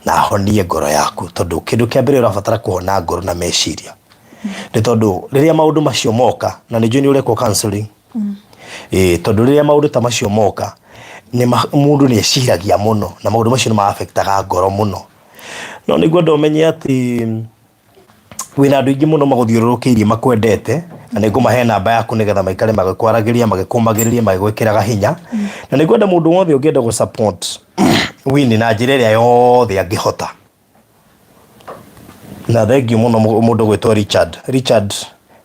na ahonie ngoro yaku tondũ kĩndũ kĩa mbere ũrabatara kũhona ngoro na meciria. Nĩ tondũ rĩrĩa maũndũ macio moka na nĩ njũĩ nĩ ũrekwo counseling. Ĩĩ tondũ rĩrĩa maũndũ ta macio moka nĩ mũndũ nĩ eciragia mũno na maũndũ macio nĩ ma affect aga ngoro mũno. No nĩ ngwenda ũmenye atĩ wĩna andũ aingĩ mũno magũthiũrũrũkĩirie makwendete na nĩ ngũmahe namba yaku nĩgetha maikare magĩkwaragĩria magĩkũmagĩrĩria magĩgwĩkĩraga hinya. Na nĩ ngwenda mũndũ wothe ũngĩenda gũ support Winnie na njĩra ĩrĩa yothe angĩhota. Na thengiũ mũno mũndũ ũgwĩtwo Richard. Richard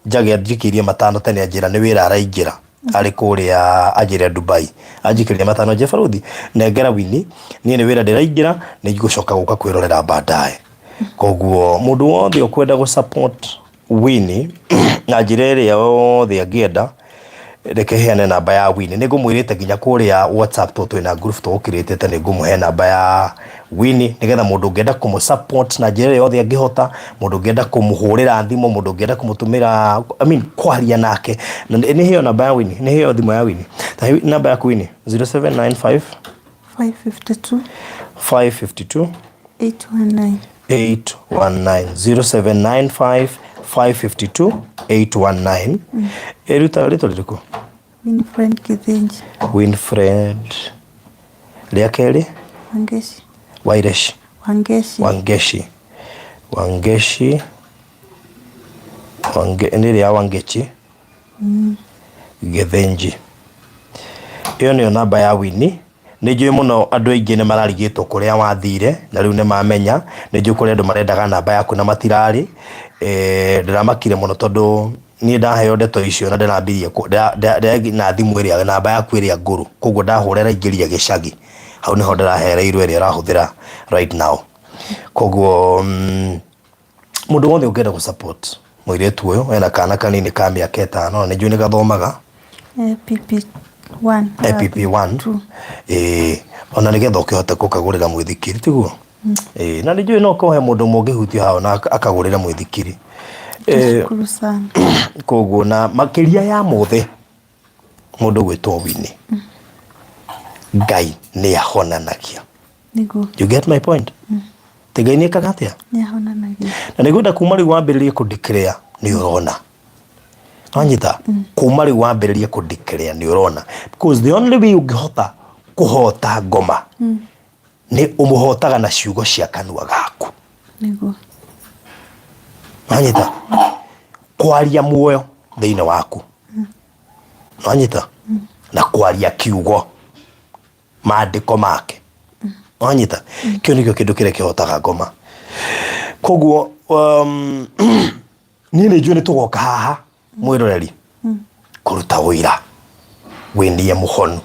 Njagi anjikĩirie matano tene anjĩra nĩ wĩra araingĩra arĩ kũrĩa anjĩra Dubai. Anjikĩria matano anjĩra barothi nengera Winnie niĩ nĩ wĩra ndĩraingĩra nĩ ngũcoka gũka kwĩrorera baadaye. Koguo mũndũ wothe ũkwenda gũ support Winnie na njĩra ĩrĩa yothe angĩenda reke heane namba ya Winnie. Nĩ ngũmwĩrĩte nginya kũrĩa WhatsApp tondũ twĩna group tũgũkĩrĩtĩte nĩ ngũmũhe namba ya Winnie nĩgetha mũndũ ũngĩenda kũmũ support na njĩra ĩrĩa yothe angĩhota, mũndũ ũngĩenda kũmũhũrĩra thimũ, mũndũ ũngĩenda kũmũtũmĩra I mean kwaria nake. Na nĩ heo namba ya Winnie, nĩ heo thimũ ya Winnie. Ta he namba yaku Winnie, 0795 552 552 819. 819 0795 552 819. Ĩruta rĩtwa rĩrĩkũ? Winfred Githinji. Winfred rĩa kerĩ? Wangeshi. Waireshi. Wangeshi. Wangeshi. Wangeshi. Wange, nĩ rĩa Wangechi. Githinji. Ĩyo nĩyo namba ya Winnie. Nĩ njũĩ mũno andũ aingĩ nĩ mararigĩtwo kũrĩa wathire na rĩu nĩ mamenya. Nĩ njũĩ kũrĩ andũ marendaga namba yaku na matirarĩ. Ndĩramakire mũno tondũ niĩ ndaheo ndeto icio na ndĩrambirie na thimũ ĩrĩa namba yaku ĩrĩa ngũrũ. Koguo ndahũra ĩraingĩria gĩcagi. Hau nĩho ndĩrahereirwo ĩrĩa ũrahũthĩra right now. Koguo mũndũ wothe ũngĩenda gũ support mũirĩtu ũyũ ena kana kanini ka mĩaka ĩtano na nĩ njũĩ nĩ gathomaga. APP1. APP1. Ĩĩ ona nĩgetha ũkĩhote gũkagũrĩra mũithikiri tiguo? Ĩĩ na nĩ njũĩ no ũkorwo he mũndũ ũmwe ũngĩhutio haha na akagũrĩre mũithikiri. Nashukuru sana. Koguo na makĩria ya mothe mũndũ ũgwĩtwo Winnie Ngai nĩ ahonanagia. Nĩguo. You get my point? Ti Ngai nĩ ekaga atĩa? Nĩ ahonanagia. Na nĩ ngwenda kuma rĩu wambĩrĩrie kũ declare nĩ ũrona. Wanyita? Kuma rĩu wambĩrĩrie kũ declare nĩ ũrona. Because the only way ũngĩhota kũhota ngoma nĩ ũmũhotaga na ciugo cia kanua gaku. Nĩguo. Wanyita? Kwaria muoyo thĩinĩ waku. Wanyita? Na kwaria kiugo maandĩko make. Wanyita? Kĩu nĩkĩo kĩndũ kĩrĩa kĩhotaga ngoma. Koguo niĩ nĩ njũĩ nĩ tũgoka haha mwĩroreri kũruta ũira Winnie mũhonu.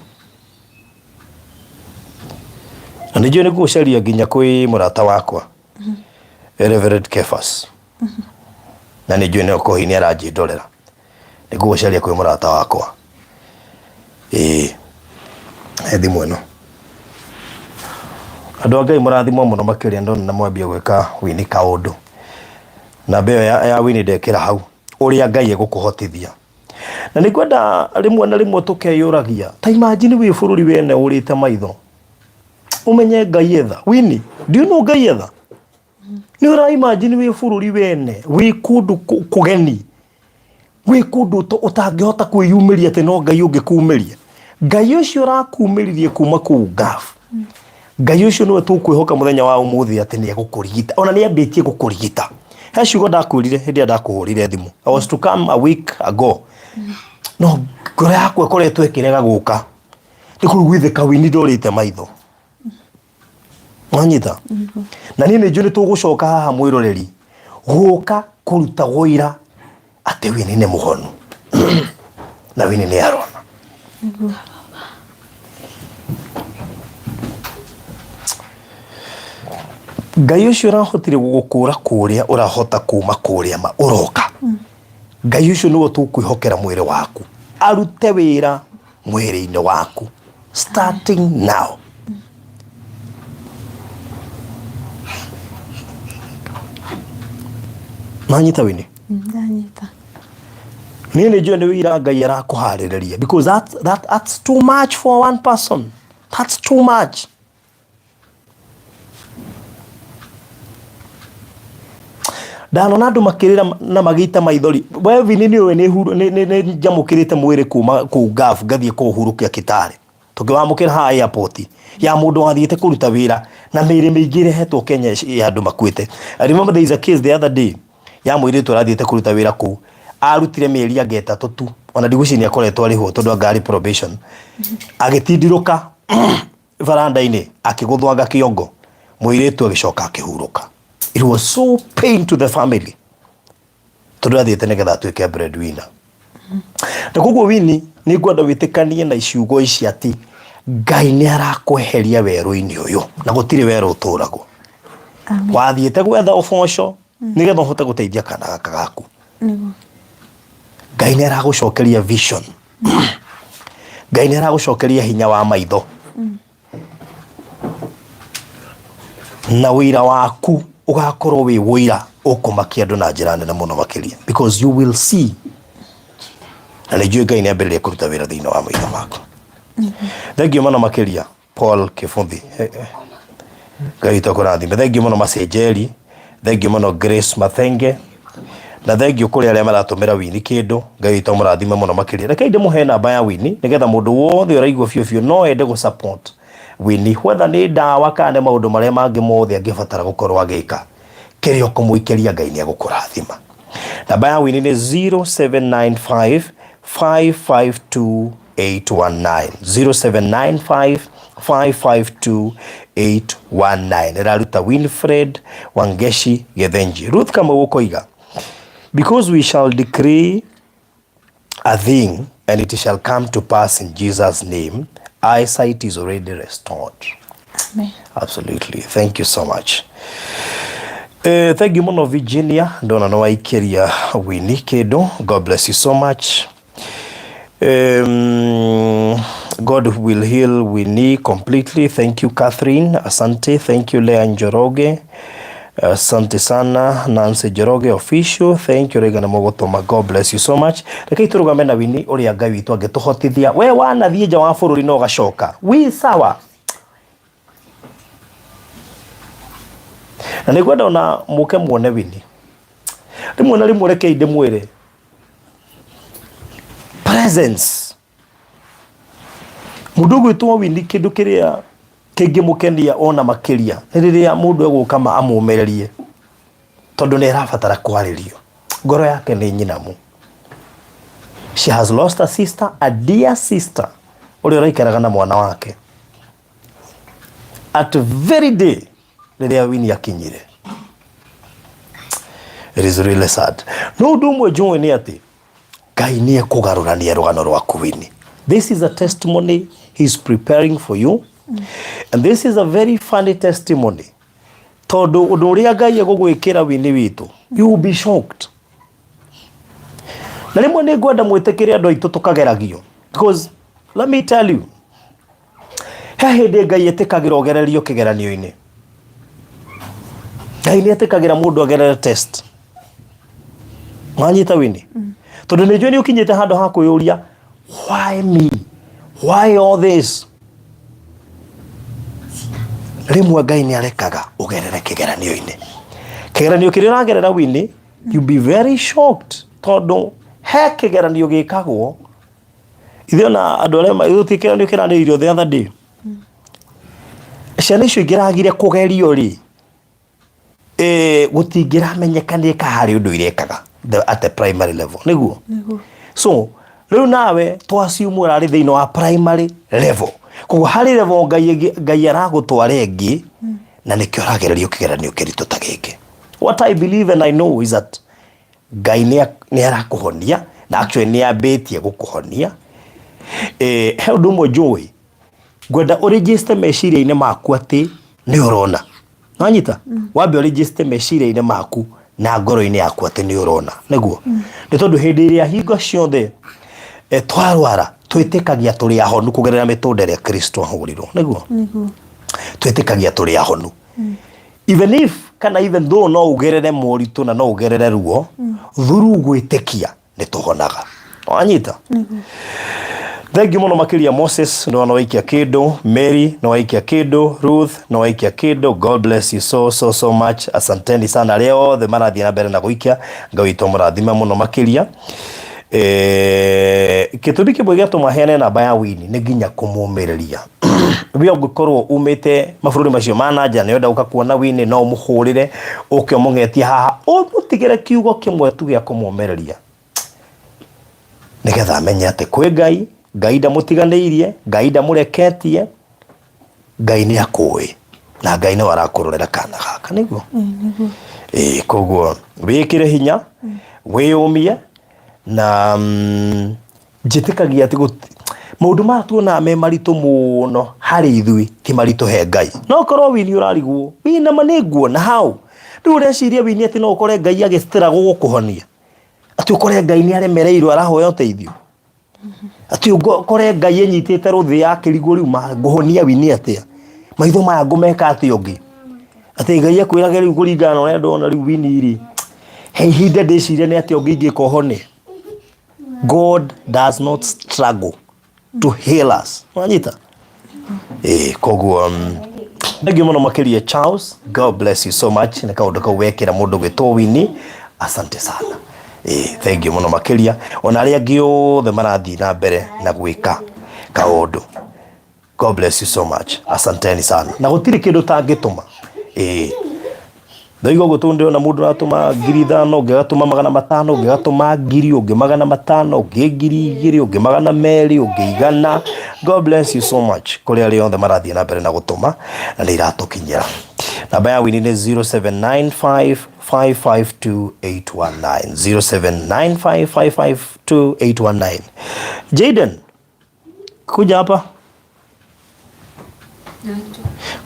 Na nĩ njũĩ nĩ ngũgũcaria nginya kwĩ mũrata wakwa Reverend Kefas. Na nĩ njũĩ nĩ okohi nĩ aranjĩndorera. Nĩ ngũgũcaria kwĩ mũrata wakwa. Ĩĩ he thimũ ĩno. Andũ a Ngai mũrathimwo mũno makĩria ndona na mwambia gwĩka Winnie kaũndũ. Namba ĩyo ya Winnie ndekĩra hau ũrĩa Ngai egũkũhotithia. Na nĩ ngwenda rĩmwe na rĩmwe tũkeyũragia ta imagine wĩ bũrũri wene ũrĩte maitho ũmenye Ngai etha. Winnie, do you know Ngai etha? Nĩ ũra imagine wĩ bũrũri wene wĩ kũndũ kũgeni wĩ kũndũ ũtangĩhota kwĩyumĩria atĩ no Ngai ũngĩkumĩria. Ngai ũcio ũrakumĩririe kuma kũu Gulf. Ngai ũcio nĩwe tũkwĩhoka mũthenya wa ũmũthĩ atĩ nĩ egũkũrigita. Ona nĩ ambĩtie gũkũrigita. He ciugo ndakwĩrire hĩndĩ ĩrĩa ndakũhũrire thimũ. I was to come a week ago. No ngoro yakwa ĩkoretwo ĩkĩrega gũka. Nĩ kũiguithĩka Winnie ndũrĩte maitho. Wanyita? Na niĩ nĩ njũĩ nĩ tũgũcoka haha mwĩroreri gũka kũruta ũira atĩ Winnie nĩ mũhonu na Winnie nĩ arona. Ngai ũcio ũrahotire gũgũkũra kũrĩa ũrahota kuma kũrĩa ma ũroka. Ngai ũcio nĩwe tũkwĩhokera mwĩrĩ waku arute wĩra mwĩrĩ-inĩ waku starting now. Nanyita wini? Ndanyita. Niĩ nĩ njũĩ nĩ wĩira Ngai arakũharĩrĩria, because that's too much for one person. That's too much. Ndanona andũ makĩrĩra na magĩita maithori. We Vini, nĩ ũĩ nĩ njamũkĩrĩte mwĩrĩ kuma kũu Gulf, ngathiĩ kũũhurũkia Kitale. Tũkĩwamũkĩra haha airport ya mũndũ wathiĩte kũruta wĩra, na mĩĩrĩ mĩingĩ ĩrehetwo Kenya ya andũ makuĩte. I remember there is a case the other day ya mũirĩtu ũrathiĩte kũruta wĩra kũu, arutire mĩeri anga 3 tu, ona ndigwĩciria nĩ akoretwo arĩhwo tondũ anga arĩ probation. Agĩtindirũka baranda-inĩ, akĩgũthwanga kĩongo, mũirĩtu agĩcoka akĩhurũka. It was so pain to the family tondũ athiĩte nĩgetha atuĩke breadwinner. Na koguo Winnie, nĩ ngwenda wĩtĩkanie na ciugo ici atĩ Ngai nĩ arakweheria werũ-inĩ ũyũ, na gũtirĩ werũ ũtũragwo. Amen. Wathiĩte gwetha ũboco nĩgetha ũhote gũteithia kana gaka gaku. Nĩguo. Ngai nĩ aragũcokeria vision. Ngai nĩ aragũcokeria hinya wa maitho. Na wĩira waku ũgakorwo wĩ wũira ũkũmakia andũ na njĩra nene mũno makĩria, because you will see. Na nĩ njũĩ Ngai nĩ ambĩrĩria kũruta wĩra thĩinĩ wa maitho maku. Thank you mũno makĩria, Paul Kĩbuthi. Ngai witũ akũrathime. Thank you mũno Macenjeri. Thank you mũno Grace Mathenge. Na thank you kũrĩ arĩa maratũmĩra Winnie kĩndũ. Ngai witũ amũrathime mũno makĩria. Rekei ndĩmũhe namba ya Winnie nĩgetha mũndũ wothe ũraigua biũ biũ no ende gũ support Winnie, whether nĩ ndawa kana nĩ maũndũ marĩa mangĩ mothe angĩbatara gũkorwo agĩka. Kĩrĩa ũkũmũikĩria, Ngai nĩ egũkũrathima. Namba ya Winnie nĩ 0795 552 819, 0795 552 819. Ĩraruta Winfred Wangeshi Gethenji. Ruth Kamau ũkoiga, "Because we shall decree a thing and it shall come to pass in Jesus' name. Eyesight is already restored." Amen. Absolutely. Thank you so much. Thank you mũno Virginia, ndona nĩ waikĩria Winnie kĩndũ. God bless you so much. God will heal Winnie completely. Thank you, Catherine. Asante. Thank you, Lea Njoroge. Asante sana, Nancy Njoroge official. Thank you, Regan Mogotoma. God bless you so much. Rekei tũrũgame na Winnie ũrĩa Ngai witũ angĩtũhotithia. We wanathiĩ nja wa bũrũri na ũgacoka wi sawa. Na nĩ ngwenda ona mũke muone Winnie rĩmwe na rĩmwe. Rekei ndĩmwĩre, presence mũndũ ũgwĩtwo Winnie, kĩndũ kĩrĩa kĩngĩmũkenia ona makĩria nĩ rĩrĩa mũndũ egũka ma amũmĩrĩrie, tondũ nĩ arabatara kwarĩrio. Ngoro yake nĩ nyinamu. She has lost a sister, a dear sister, ũrĩa ũraikaraga na mwana wake at very day rĩrĩa Winnie akinyire. It is really sad. No ũndũ ũmwe njũĩ nĩ atĩ Ngai nĩ ekũgarũrania rũgano rwaku, Winnie. This is a testimony he is preparing for you, and this is a very funny testimony, tondũ ũndũ ũrĩa Ngai egũgwĩkĩra, Winnie witũ, you will be shocked. Na rĩmwe nĩ ngwenda mwĩtĩkĩre, andũ aitũ, tũkageragio, because let me tell you, he hĩndĩ Ngai ĩtĩkagĩra ũgererio kĩgeranio-inĩ. Ngai nĩ etĩkagĩra mũndũ agerere test. Wanyita, Winnie? Tondũ nĩ njũĩ nĩ ũkinyĩte handũ ha kwĩyũria, "Why me? Why all this?" Rĩmwe Ngai nĩ arekaga ũgerere kĩgeranio-inĩ. Kĩgeranio kĩrĩa ũragerera, Winnie, you be very shocked, tondũ he kĩgeranio gĩkagwo ithuĩ ona andũ arĩa gũtirĩ kĩgeranio kĩranĩrĩirio. The other day, ciana icio ingĩragire kũgerio rĩ, gũtingĩramenyekanire ka harĩ ũndũ irekaga at the primary level, nĩguo? Nĩguo. So rĩu nawe twasiumu ũrarĩ thĩinĩ wa primary level, koguo harĩ level Ngai aragũtwara ĩngĩ, na nĩkĩo ũragererio kĩgeranio kĩritũ ta gĩkĩ. What I believe and I know is that Ngai nĩ arakũhonia, na actually nĩ ambĩtie gũkũhonia. He ũndũ ũmwe njũĩ ngwenda ũregister meciria-inĩ maku atĩ nĩ ũrona. Wanyita? Wambe ũregister meciria-inĩ maku na ngoro-inĩ yaku atĩ nĩ ũrona. Nĩguo nĩ tondũ hĩndĩ ĩrĩa hingo ciothe twarwara, twĩtĩkagia tũrĩ ahonu kũgerera mĩtũnda ĩrĩa Kristo ahũrirwo. Nĩguo? Nĩguo. Twĩtĩkagia tũrĩ ahonu even if. kana even though no ũgerere moritũ na no ũgerere ruo, through gwĩtĩkia nĩ tũhonaga. Wanyita? Thengiũ mũno makĩria Moses nĩ wana waikia kĩndũ, Mary nĩ waikia kĩndũ, Ruth nĩ waikia kĩndũ. God bless you so so so much. Asanteni sana arĩa othe marathiĩ na mbere na gũikia. Ngai witũ amũrathime mũno makĩria. Eh, gĩtũmi kĩmwe gĩatũma heane namba ya Winnie nĩ nginya kũmũmĩrĩria. We ũngĩkorwo umĩte mabũrũri macio ma na nja nĩ ũrenda gũka kuona Winnie no ũmũhũrĩre ũke ũmũng'etie haha ũmũtigĩre kiugo kĩmwe tu gĩa kũmũmĩrĩria nĩgetha amenye atĩ kwĩ Ngai, Ngai ndamũtiganĩirie, Ngai ndamũreketie, Ngai nĩ akũĩ na Ngai nĩwe arakũrorera kana gaka nĩguo. Ĩĩ koguo wĩkĩre hinya, wĩyũmie na njĩtĩkagia atĩ maũndũ maya tuonaga me maritũ mũno harĩ ithuĩ ti maritũ he Ngai. No korwo Winnie ũrarigwo, Winnie nama nĩ nguona how? Rĩu ũreciria Winnie atĩ no ũkore Ngai agĩcitĩra gũgũkũhonia? Atĩ ũkore Ngai nĩ aremereirwo arahoya ũteithio? Atĩ ũkore Ngai enyitĩte rũthĩa akĩrigwo rĩu ngũhonia Winnie atĩa? Maitho maya ngũmeka atĩa ũngĩ? Atĩ Ngai akwĩrage rĩu kũringana na ũrĩa ndona rĩu Winnie rĩ, he ihinda ndĩcirie nĩ atĩa ũngĩ ingĩka ũhone. God does not struggle to heal us. Wanyita? Eh, koguo thank you mũno makĩria Charles. God bless you so much. Nĩ kaũndũ kau wekĩra mũndũ gwĩtwo Winnie. Asante sana. Eh, thank you mũno makĩria. Ona arĩa angĩ othe marathiĩ na mbere na gwĩka kaũndũ. God bless you so much. Asanteni sana. Na gũtirĩ kĩndũ tangĩtũma. Ĩĩ. Ndoiga ũguo tondũ ndĩrona mũndũ aratũma 5,000, ũngĩ agatũma 500, ũngĩ agatũma 1,000, ũngĩ 500, ũngĩ 2,000, ũngĩ 200, ũngĩ 100. God bless you so much. Kũrĩ arĩa othe marathiĩ na mbere na gũtũma na nĩ iratũkinyĩra. Namba ya Winnie nĩ 0795 552 819. 0795 552 819. Jaden, kuja hapa.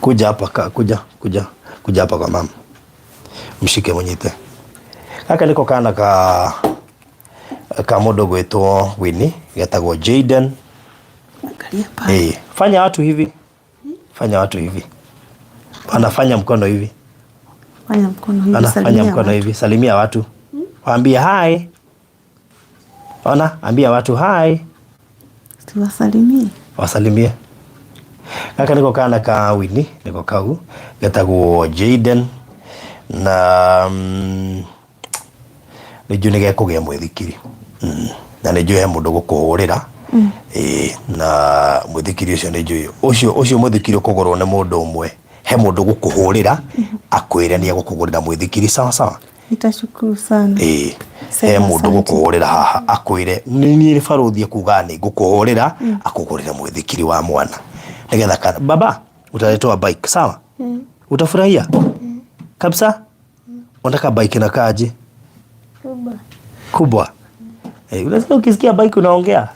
Kuja hapa ka, kuja kuja kuja hapa kwa mama. Mshike mũnyite. Gaka nĩko kana ka ka mũndũ gwĩtwo Winnie getagwo Jaden. Angalia pale. Eh, fanya watu hivi. Fanya watu hivi. Anafanya mkono hivi. Fanya mkono hivi, Ana fanya salimia mkono watu. hivi. Salimia watu. Waambie hi. Ona, ambia watu hi. Siwasalimie. Wasalimie. Gaka niko kana ka Winnie, niko kau getagwo Jaden na nĩ njũĩ nĩ gekũgĩa mwĩthikiri na nĩ njũĩ he mũndũ gũkũhũrĩra ĩĩ na mwĩthikiri ũcio nĩ njũĩ ũcio ũcio mwĩthikiri ũkũgũrwo nĩ mũndũ ũmwe he mũndũ gũkũhũrĩra akwĩre nĩ egũkũgũrĩra mwĩthikiri sawa sawa. Nitashukuru sana. Ĩĩ he Sema mũndũ asante. gũkũhũrĩra haha akwĩre nĩ niĩ barũthi ekuga nĩ ngũkũhũrĩra akũgũrĩre mwĩthikiri wa mwana nĩgetha kana baba utaletewa bike sawa utafurahia kabisa unataka bike na kaje Kubwa. kubwa eh, unasikia ukisikia bike unaongea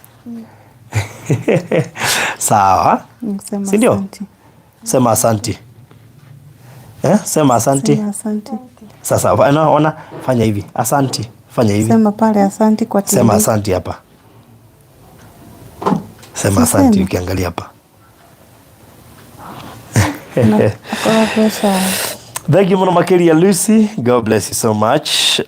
sawa Sema si ndio? asante. Sema asanti eh, sema asanti Sema asante. Sasa ona, ona fanya hivi asanti, fanya hivi Sema pale asanti kwa TV. Sema asanti hapa. Sema Sisemi. asanti ukiangalia hapa. Akora pesa. Thank you mũno makĩria Lucy. God bless you so much.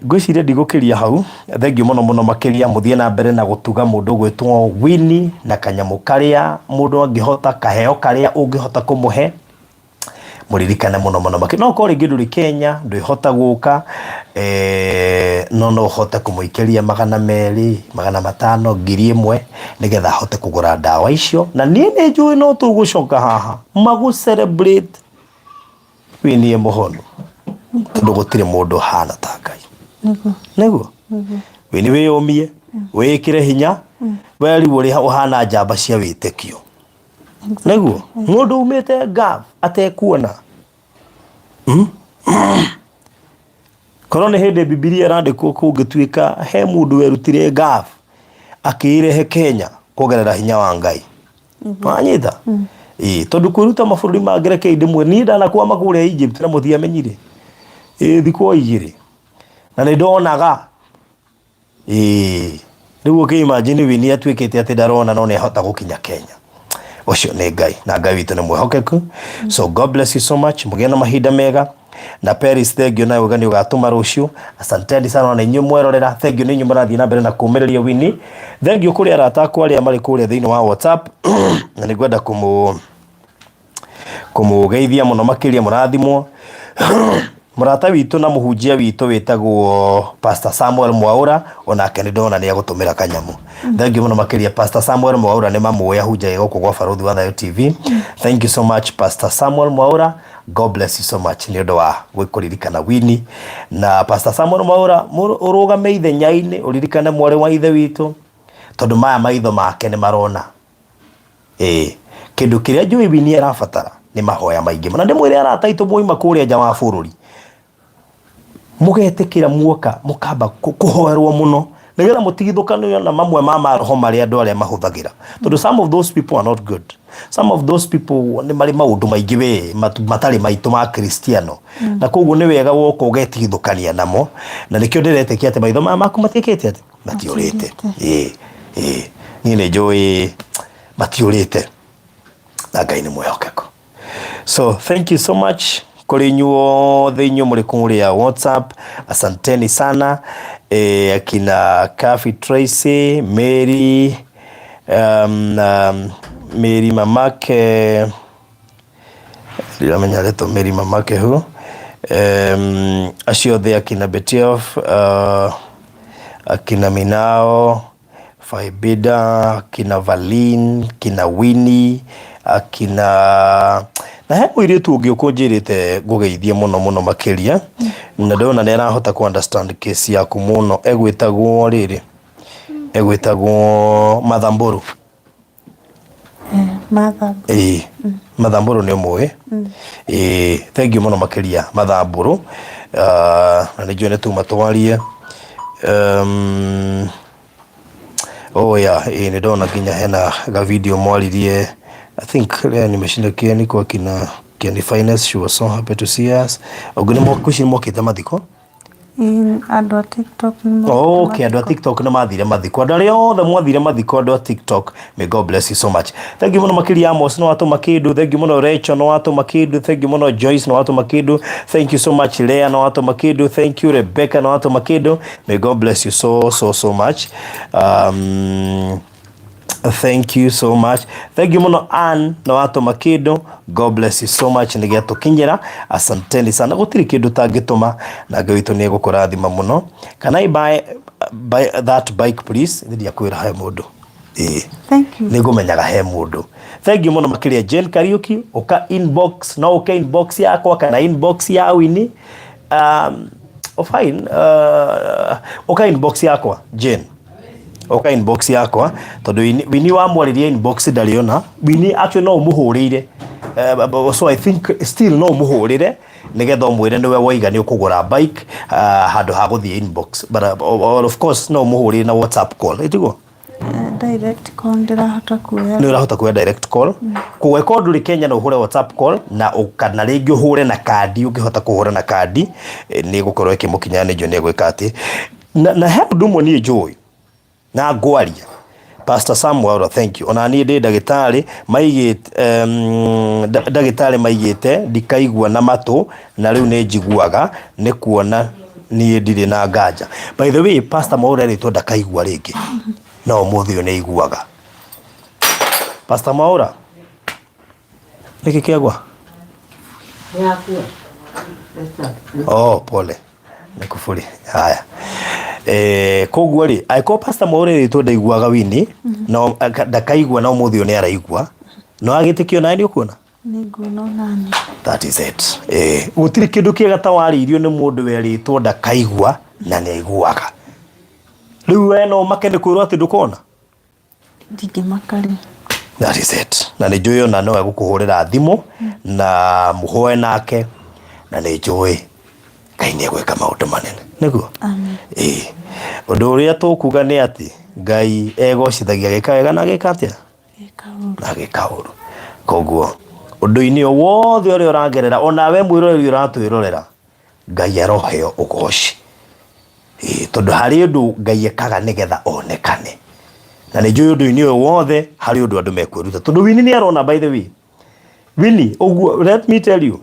Ngwĩciria ndigũkĩria hau. Thank you mũno mũno makĩria mũthiĩ na mbere na gũtuga mũndũ ũgwĩtwo Winnie na kanyamũ karĩa mũndũ angĩhota kaheo karĩa ũngĩhota kũmũhe mũririkane mũno mũno makĩria no korwo rĩngĩ ndũrĩ Kenya ndwĩhota gũka no no ũhote kũmũikĩria 200 500 1,000 nĩgetha ahote kũgũra ndawa icio na niĩ nĩ njũĩ no tũgũcoka haha magũ celebrate Winnie mũhonu tondũ gũtirĩ mũndũ ũhana ta Ngai Nĩguo. nĩguo Winnie wĩyũmie wĩĩkĩre hinya we rĩu ũrĩa ũhana njamba cia wĩtĩkio nĩguo mũndũ umĩte Gulf atekuona korwo nĩ hĩndĩ Bibilia ĩrandĩkwo kũngĩtuĩka he mũndũ werutire Gulf akĩĩrehe Kenya kũgerera hinya wa Ngai wanyita ĩĩ tondũ kwĩruta mabũrũri mangĩ reke ndĩmwe niĩ ndanakwama kũrĩa Egypt na mũtiamenyire ĩĩ thikũ o igĩrĩ na nĩ ndonaga ĩĩ rĩu ũkĩ imagine Winnie atuĩkĩte atĩ ndarona no nĩ ahota gũkinya Kenya. Ũcio nĩ Ngai, na Ngai witũ nĩ mwĩhokeku. So God bless you so much. Mũgĩe na mahinda mega. Na Paris, thengiũ nawe uga nĩ ũgatũma rũciũ. Asanteni sana na inyuĩ mwerorera. Thengiũ nĩ inyuĩ mũrathiĩ na mbere na kũmĩrĩria Winnie. Thengiũ kũrĩ arata akwa arĩa marĩ kũrĩa thĩinĩ wa WhatsApp. Na nĩ ngwenda kũmũgeithia mũno makĩria, mũrathimwo. Mũrata witũ na mũhunjia witũ wĩtagwo Pastor Samuel Mwaura, onake nĩ ndona nĩ agũtũmĩra kanyamũ. Thengiũ mũno makĩria Pastor Samuel Mwaura, nĩ mamũĩ, ahunjagia gũkũ gwa Barũthi wa Thayũ TV. Thank you so much, Pastor Samuel Mwaura. God bless you so much nĩ ũndũ wa kũririkana Winnie. Na Pastor Samuel Mwaura, ũrũgame ithenya-inĩ ũririkane mwarĩ wa ithe witũ, tondũ maya maitho make nĩ marona. Ĩĩ, kĩndũ kĩrĩa njũĩ Winnie arabatara nĩ mahoya maingĩ mũno. Na ndĩmwĩre arata aitũ mwoima kũrĩa nja wa bũrũri, mũgetĩkĩra muoka mũkamba kũhoerwo mũno nĩgetha mũtigithũkanio na mamwe ma maroho marĩa andũ arĩa mahũthagĩra, tondũ some of those people are not good. Some of those people nĩ marĩ maũndũ maingĩ we matarĩ maitũ ma Kristiano, na koguo nĩ wega woka ũgetigithũkania namo. Na nĩkĩo ndĩretĩkia atĩ maitho maya maku matiĩkĩte atĩ matiũrĩte. Ĩĩ, ĩĩ, niĩ nĩ njũĩ matiũrĩte, na Ngai nĩ mwĩhokeku. So thank you so much kũrĩ inyuothe, inyuĩ mũrĩ kũrĩa WhatsApp, asanteni sana. Akina Kafi, Tracy, Mary, Mary mamake, ndiramenya rĩtwa Mary mamake hu, acio othe, akina Betiof, akina Minao Faibida, akina Valin, kina Winnie, akina na he mũirĩtu ũngĩ ũkũnjĩrĩte ngũgeithie mũno mũno makĩria, na ndona nĩ arahota ku understand case yaku mũno, egwĩtagwo rĩrĩ, egwĩtagwo Mathambũrũ. Martha. Ĩĩ, Mathambũrũ nĩ ũmũĩ. Ĩĩ, thank you mũno makĩria Mathambũrũ. Na nĩ njũĩ nĩ tuma twarie. Oh yeah, ĩĩ, nĩ ndona nginya hena ga video mwaririe. I think leo nimeshinda Kieni kwa kina Kieni Finest. She was so happy to see us. Ũngĩ nĩ ngwĩciria mokĩte mathiko. Ĩĩ, andũ a TikTok nĩ mokĩte. Okay, andũ a TikTok nĩ mathire mathiko. Andũ arĩa othe mwathire mathiko, andũ a TikTok, may God bless you so much. Thank you mũno makĩria Amos, nĩ watũma kĩndũ. Thank you mũno Rachel, nĩ watũma kĩndũ. Thank you mũno Joyce, nĩ watũma kĩndũ. Thank you so much Leah, nĩ watũma kĩndũ. Thank you Rebecca, nĩ watũma kĩndũ. May God bless you so so so much. Thank you so much. Thank you mũno Ann, nĩ watũma kĩndũ. God bless you so much nĩ gĩatũkinyĩra. Asanteni sana. Gũtirĩ kĩndũ tangĩtũma, na Ngai witũ nĩ egũkũrathima mũno. Can I buy that bike, please? Nĩ ndiakwĩra he mũndũ. Ĩĩ. Thank you. Nĩ ngũmenyaga he mũndũ. Thank you mũno makĩria Jane Kariuki. Ũka inbox, no ũke inbox yakwa kana inbox ya Winnie. Oh, fine. Ũka inbox yakwa Jane, ũka inbox yakwa, tondũ Winnie wamwarĩria inbox ndarĩ ona. Winnie actually no ũmũhũrĩire. So I think still no ũmũhũrĩre nĩgetha ũmwĩre nĩwe waiga nĩ ũkũgũra bike, handũ ha gũthiĩ inbox. But or of course no ũmũhũrĩre na WhatsApp call, ĩtiguo? Direct call ndĩrahota kuoya. Nĩ ũrahota kuoya direct call? Kũgweka ndũrĩ Kenya, no ũhũre WhatsApp call na kana rĩngĩ ũhũre na kandi. Ũngĩhota kũhũra na kandi, nĩ ĩgũkorwo ĩkĩmũkinyĩra. Nĩ njũĩ nĩ egwĩka atĩ na he ũndũ ũmwe niĩ njũĩ na ngwaria. Pastor Samuel, thank you. Ona niĩ ndĩ ndagĩtarĩ maigĩte, ndagĩtarĩ maigĩte ndikaigua na matũ, na rĩu nĩ njiguaga. Nĩ kuona niĩ ndirĩ na nganja. By the way, Pastor Mwaura erĩtwo ndakaigua rĩngĩ, no ũmũthĩ ũyũ nĩ aiguaga. Pastor Mwaura, nĩkĩ kĩagwa? Yakua. Oh, pole, nĩ kuburi. Haya, koguo rĩ, angĩkorwo Pastor Mwaura erĩtwo ndaiguaga, Winnie, no ndakaigua, na ũmũthĩ ũyũ nĩ araigua, no agĩtĩkio nawe nĩ ũkuona. Nĩ nguona onani. That is it. Gũtirĩ kĩndũ kĩega ta warĩirio nĩ mũndũ werĩtwo ndakaigua na nĩ aiguaga. Rĩu we no ũmake nĩ kwĩrwo atĩ ndũkona? Ndingĩmaka rĩ. That is it. Na nĩ njũĩ ona no egũkũhũrĩra thimũ na mũhoe nake, na nĩ njũĩ Ngai nĩ egwĩka maũndũ manene. Nĩguo? Amen. Ĩĩ. Ũndũ ũrĩa tũkuga nĩ atĩ Ngai egocithagia agĩka wega na agĩka atĩa? Gĩka ũru. Na agĩka ũru. Koguo ũndũ-inĩ o wothe ũrĩa ũragerera, onawe mwĩroreri ũratwĩrorera, Ngai aroheo ũgoci. Ĩĩ, tondũ harĩ ũndũ Ngai ekaga nĩgetha onekane. Na nĩ njũĩ ũndũ-inĩ ũyũ wothe harĩ ũndũ andũ mekwĩruta, tondũ Winnie nĩ arona. By the way, Winnie, ũguo, let me tell you,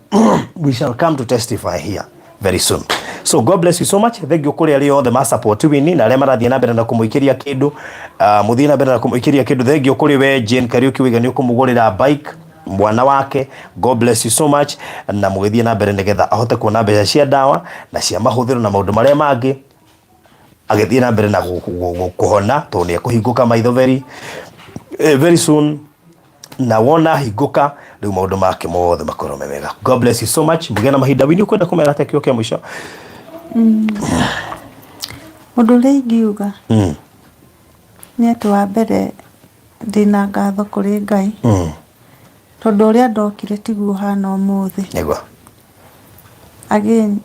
we shall come to testify here very soon. So God bless you so much. Thank you kũrĩ arĩa othe ma support Winnie na arĩa marathiĩ na mbere na kũmũikĩria kĩndũ. Mũthiĩ na mbere na kũmũikĩria kĩndũ. Thank you kũrĩ we Jane Kariuki Waiga, nĩ ũkũmũgũrĩra bike mwana wake. God bless you so much, na mũgĩthiĩ na mbere nĩgetha ahote kuona mbeca cia ndawa na cia mahũthĩro na maũndũ marĩa mangĩ, agĩthiĩ na mbere na kũhona, tondũ nĩ ekũhingũka maitho very, very soon. Na wona hingũka rĩu, maũndũ make mothe makorwo me mega. God bless you so much. Mũgĩe na mahinda. Winnie, ũkwenda kũmera atĩa kĩo kĩa mũico? Ũndũ ũrĩa ingiuga nĩ atĩ, wa mbere, ndĩna ngatho kũrĩ Ngai, tondũ ũrĩa ndokire tiguo hana ũmũthĩ. Again,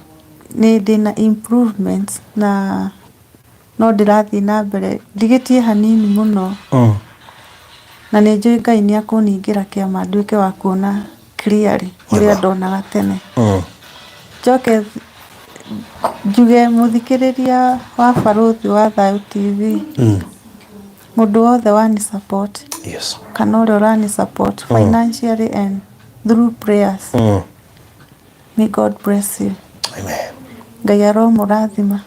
nĩ ndĩna improvements na no ndĩrathiĩ na mbere, ndigĩtie hanini mũno, na nĩ njũĩ Ngai nĩ akũningĩra kĩama nduĩke wa kuona clearly ũrĩa ndonaga tene. Njoke njuge, mũthikĩrĩria wa Barũthi wa Thayũ TV, mũndũ wothe wani support kana ũrĩa ũrani support financially and through prayers, may God bless you. Amen. Ngai aromũrathima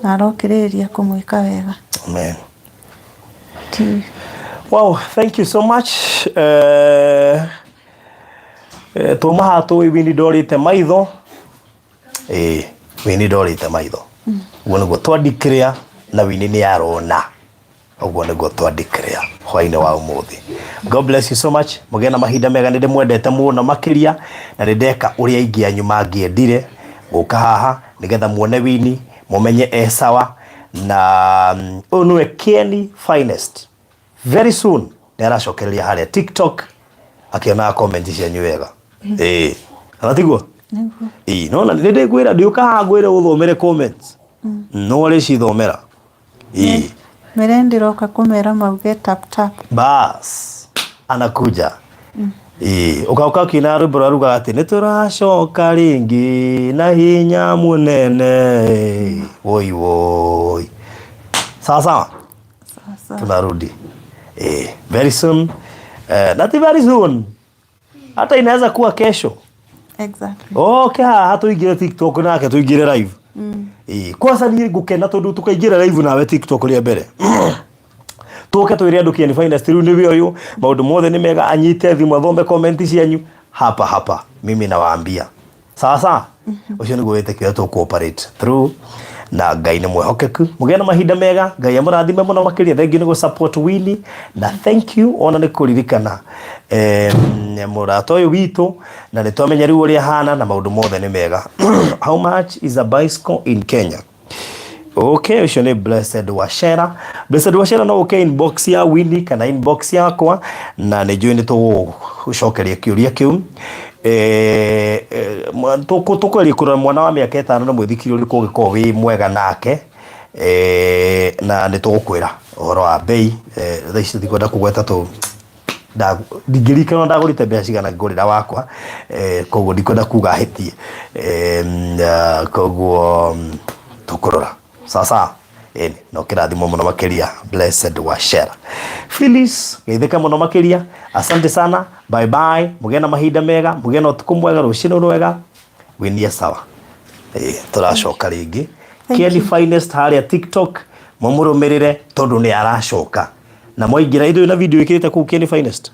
na arokĩrĩrĩria kũmwĩka wega. Amen. Ti Wow, thank you so much. Tuma haha tũĩ Winnie ndorĩte maitho. Ĩĩ, Winnie ndorĩte maitho. Ũguo nĩguo twandikĩrĩa na Winnie nĩ arona. Ũguo nĩguo twandikĩrĩa hwainĩ wa ũmũthĩ. God bless you so much. Mũgĩe na mahinda mega. Nĩ ndĩmwendete mũno makĩria, na nĩ ndeka ũrĩa aingĩ anyu mangĩendire gũka haha nĩgetha muone Winnie, mũmenye e sawa. Na ũyũ nĩwe Kieni Finest. Very soon nĩ aracokereria harĩa TikTok akĩonaga comment cianyu wega. Ĩĩ, kana tiguo? Nĩguo. Ĩĩ, nona nĩ ndĩkwĩra ndiũka haha ngwĩre ũthomere comments, no ũrĩcithomera. Ĩĩ. Mere ndĩroka kũmera mauge tap tap. Bas, anakuja. Ĩĩ, ũkaũka ũkĩina rwĩmbo rũrĩa rugaga atĩ nĩ tũracoka rĩngĩ na hinya mũnene, woi woi, sawa sawa. Sasa. Tunarudi very soon, na ti very soon, hata inaweza kuwa kesho. Okay, haha tuingire TikTok nake, tuingire live. Kwanza niĩ ngũkena tondũ tũkaingĩra live nawe TikTok rĩa mbere, tũke twĩre andũ Kieni Finest rĩu nĩwe ũyũ, maũndũ mothe nĩ mega, anyite thimũ athome comment cianyu hapa hapa. Mimi nawaambia, sawa sawa, ũcio nĩguo wĩtĩkio tũ cooperate through, na Ngai nĩ mwĩhokeku. Mũgĩe na mahinda mega. Ngai amũrathime mũno makĩria. Thank you nĩ gũ support Winnie, na thank you ona nĩ kũririkana mũrata ũyũ witũ, na nĩ twamenya rĩu ũrĩa hana na maũndũ mothe nĩ mega. How much is a bicycle in Kenya? Okay, ũcio nĩ Blessed Wachera. Blessed Wachera, no ũke inbox ya Winnie kana inbox yakwa, na nĩ njũĩ nĩ tũgũcokeria kĩũria kĩu. Tũkweria kũrora mwana wa mĩaka 5 na mũithikiri ũrĩkũ ũngĩkorwo wĩ mwega nake, na nĩ tũgũkwĩra ũhoro wa bei. Thaa ici tũtikwenda kũgweta tũ ndingĩririkana ndagũrĩte mbeca cigana ngũrĩra wakwa, koguo ndikwenda kuga hĩtie. Koguo tũkũrora, sawa sawa. Ĩni, no kĩrathimo mũno makĩria. Blessed Wachera, Phyllis, geithĩka mũno makĩria. Asante sana, bye bye. Mũgĩe na mahinda mega, mũgĩe na ũtukũ mwega, rũcinĩ rwega. Winie sawa. Tũracoka rĩngĩ. Thank Kieni you. Finest harĩa TikTok, mũmũrũmĩrĩre tondũ nĩ aracoka, na mwaingĩra ithuĩ na video ĩkĩrĩte kũu Kieni Finest,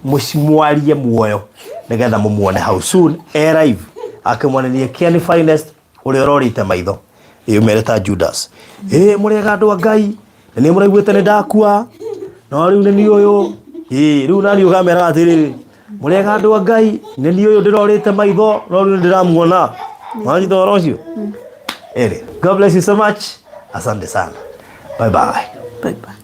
mũcimwarie muoyo nĩgetha mũmuone hau soon e live akĩmwanĩria Kieni Finest ũrĩa ũrorĩte maitho. Ĩ, ũmere ta Judas, ĩ, mũrĩega andũ a Ngai, na nĩ mũraiguĩte nĩ ndakua, no rĩu nĩ niĩ ũyũ. Ĩ, rĩu nani ũkameraga atĩrĩrĩ, mũrĩega andũ a Ngai, nĩ niĩ ũyũ ndĩrorĩte maitho, no rĩu nĩ ndĩramuona. Wanyita ũhoro ũcio? Ĩrĩ, God bless you so much. Asante sana, bye bye. Bye bye.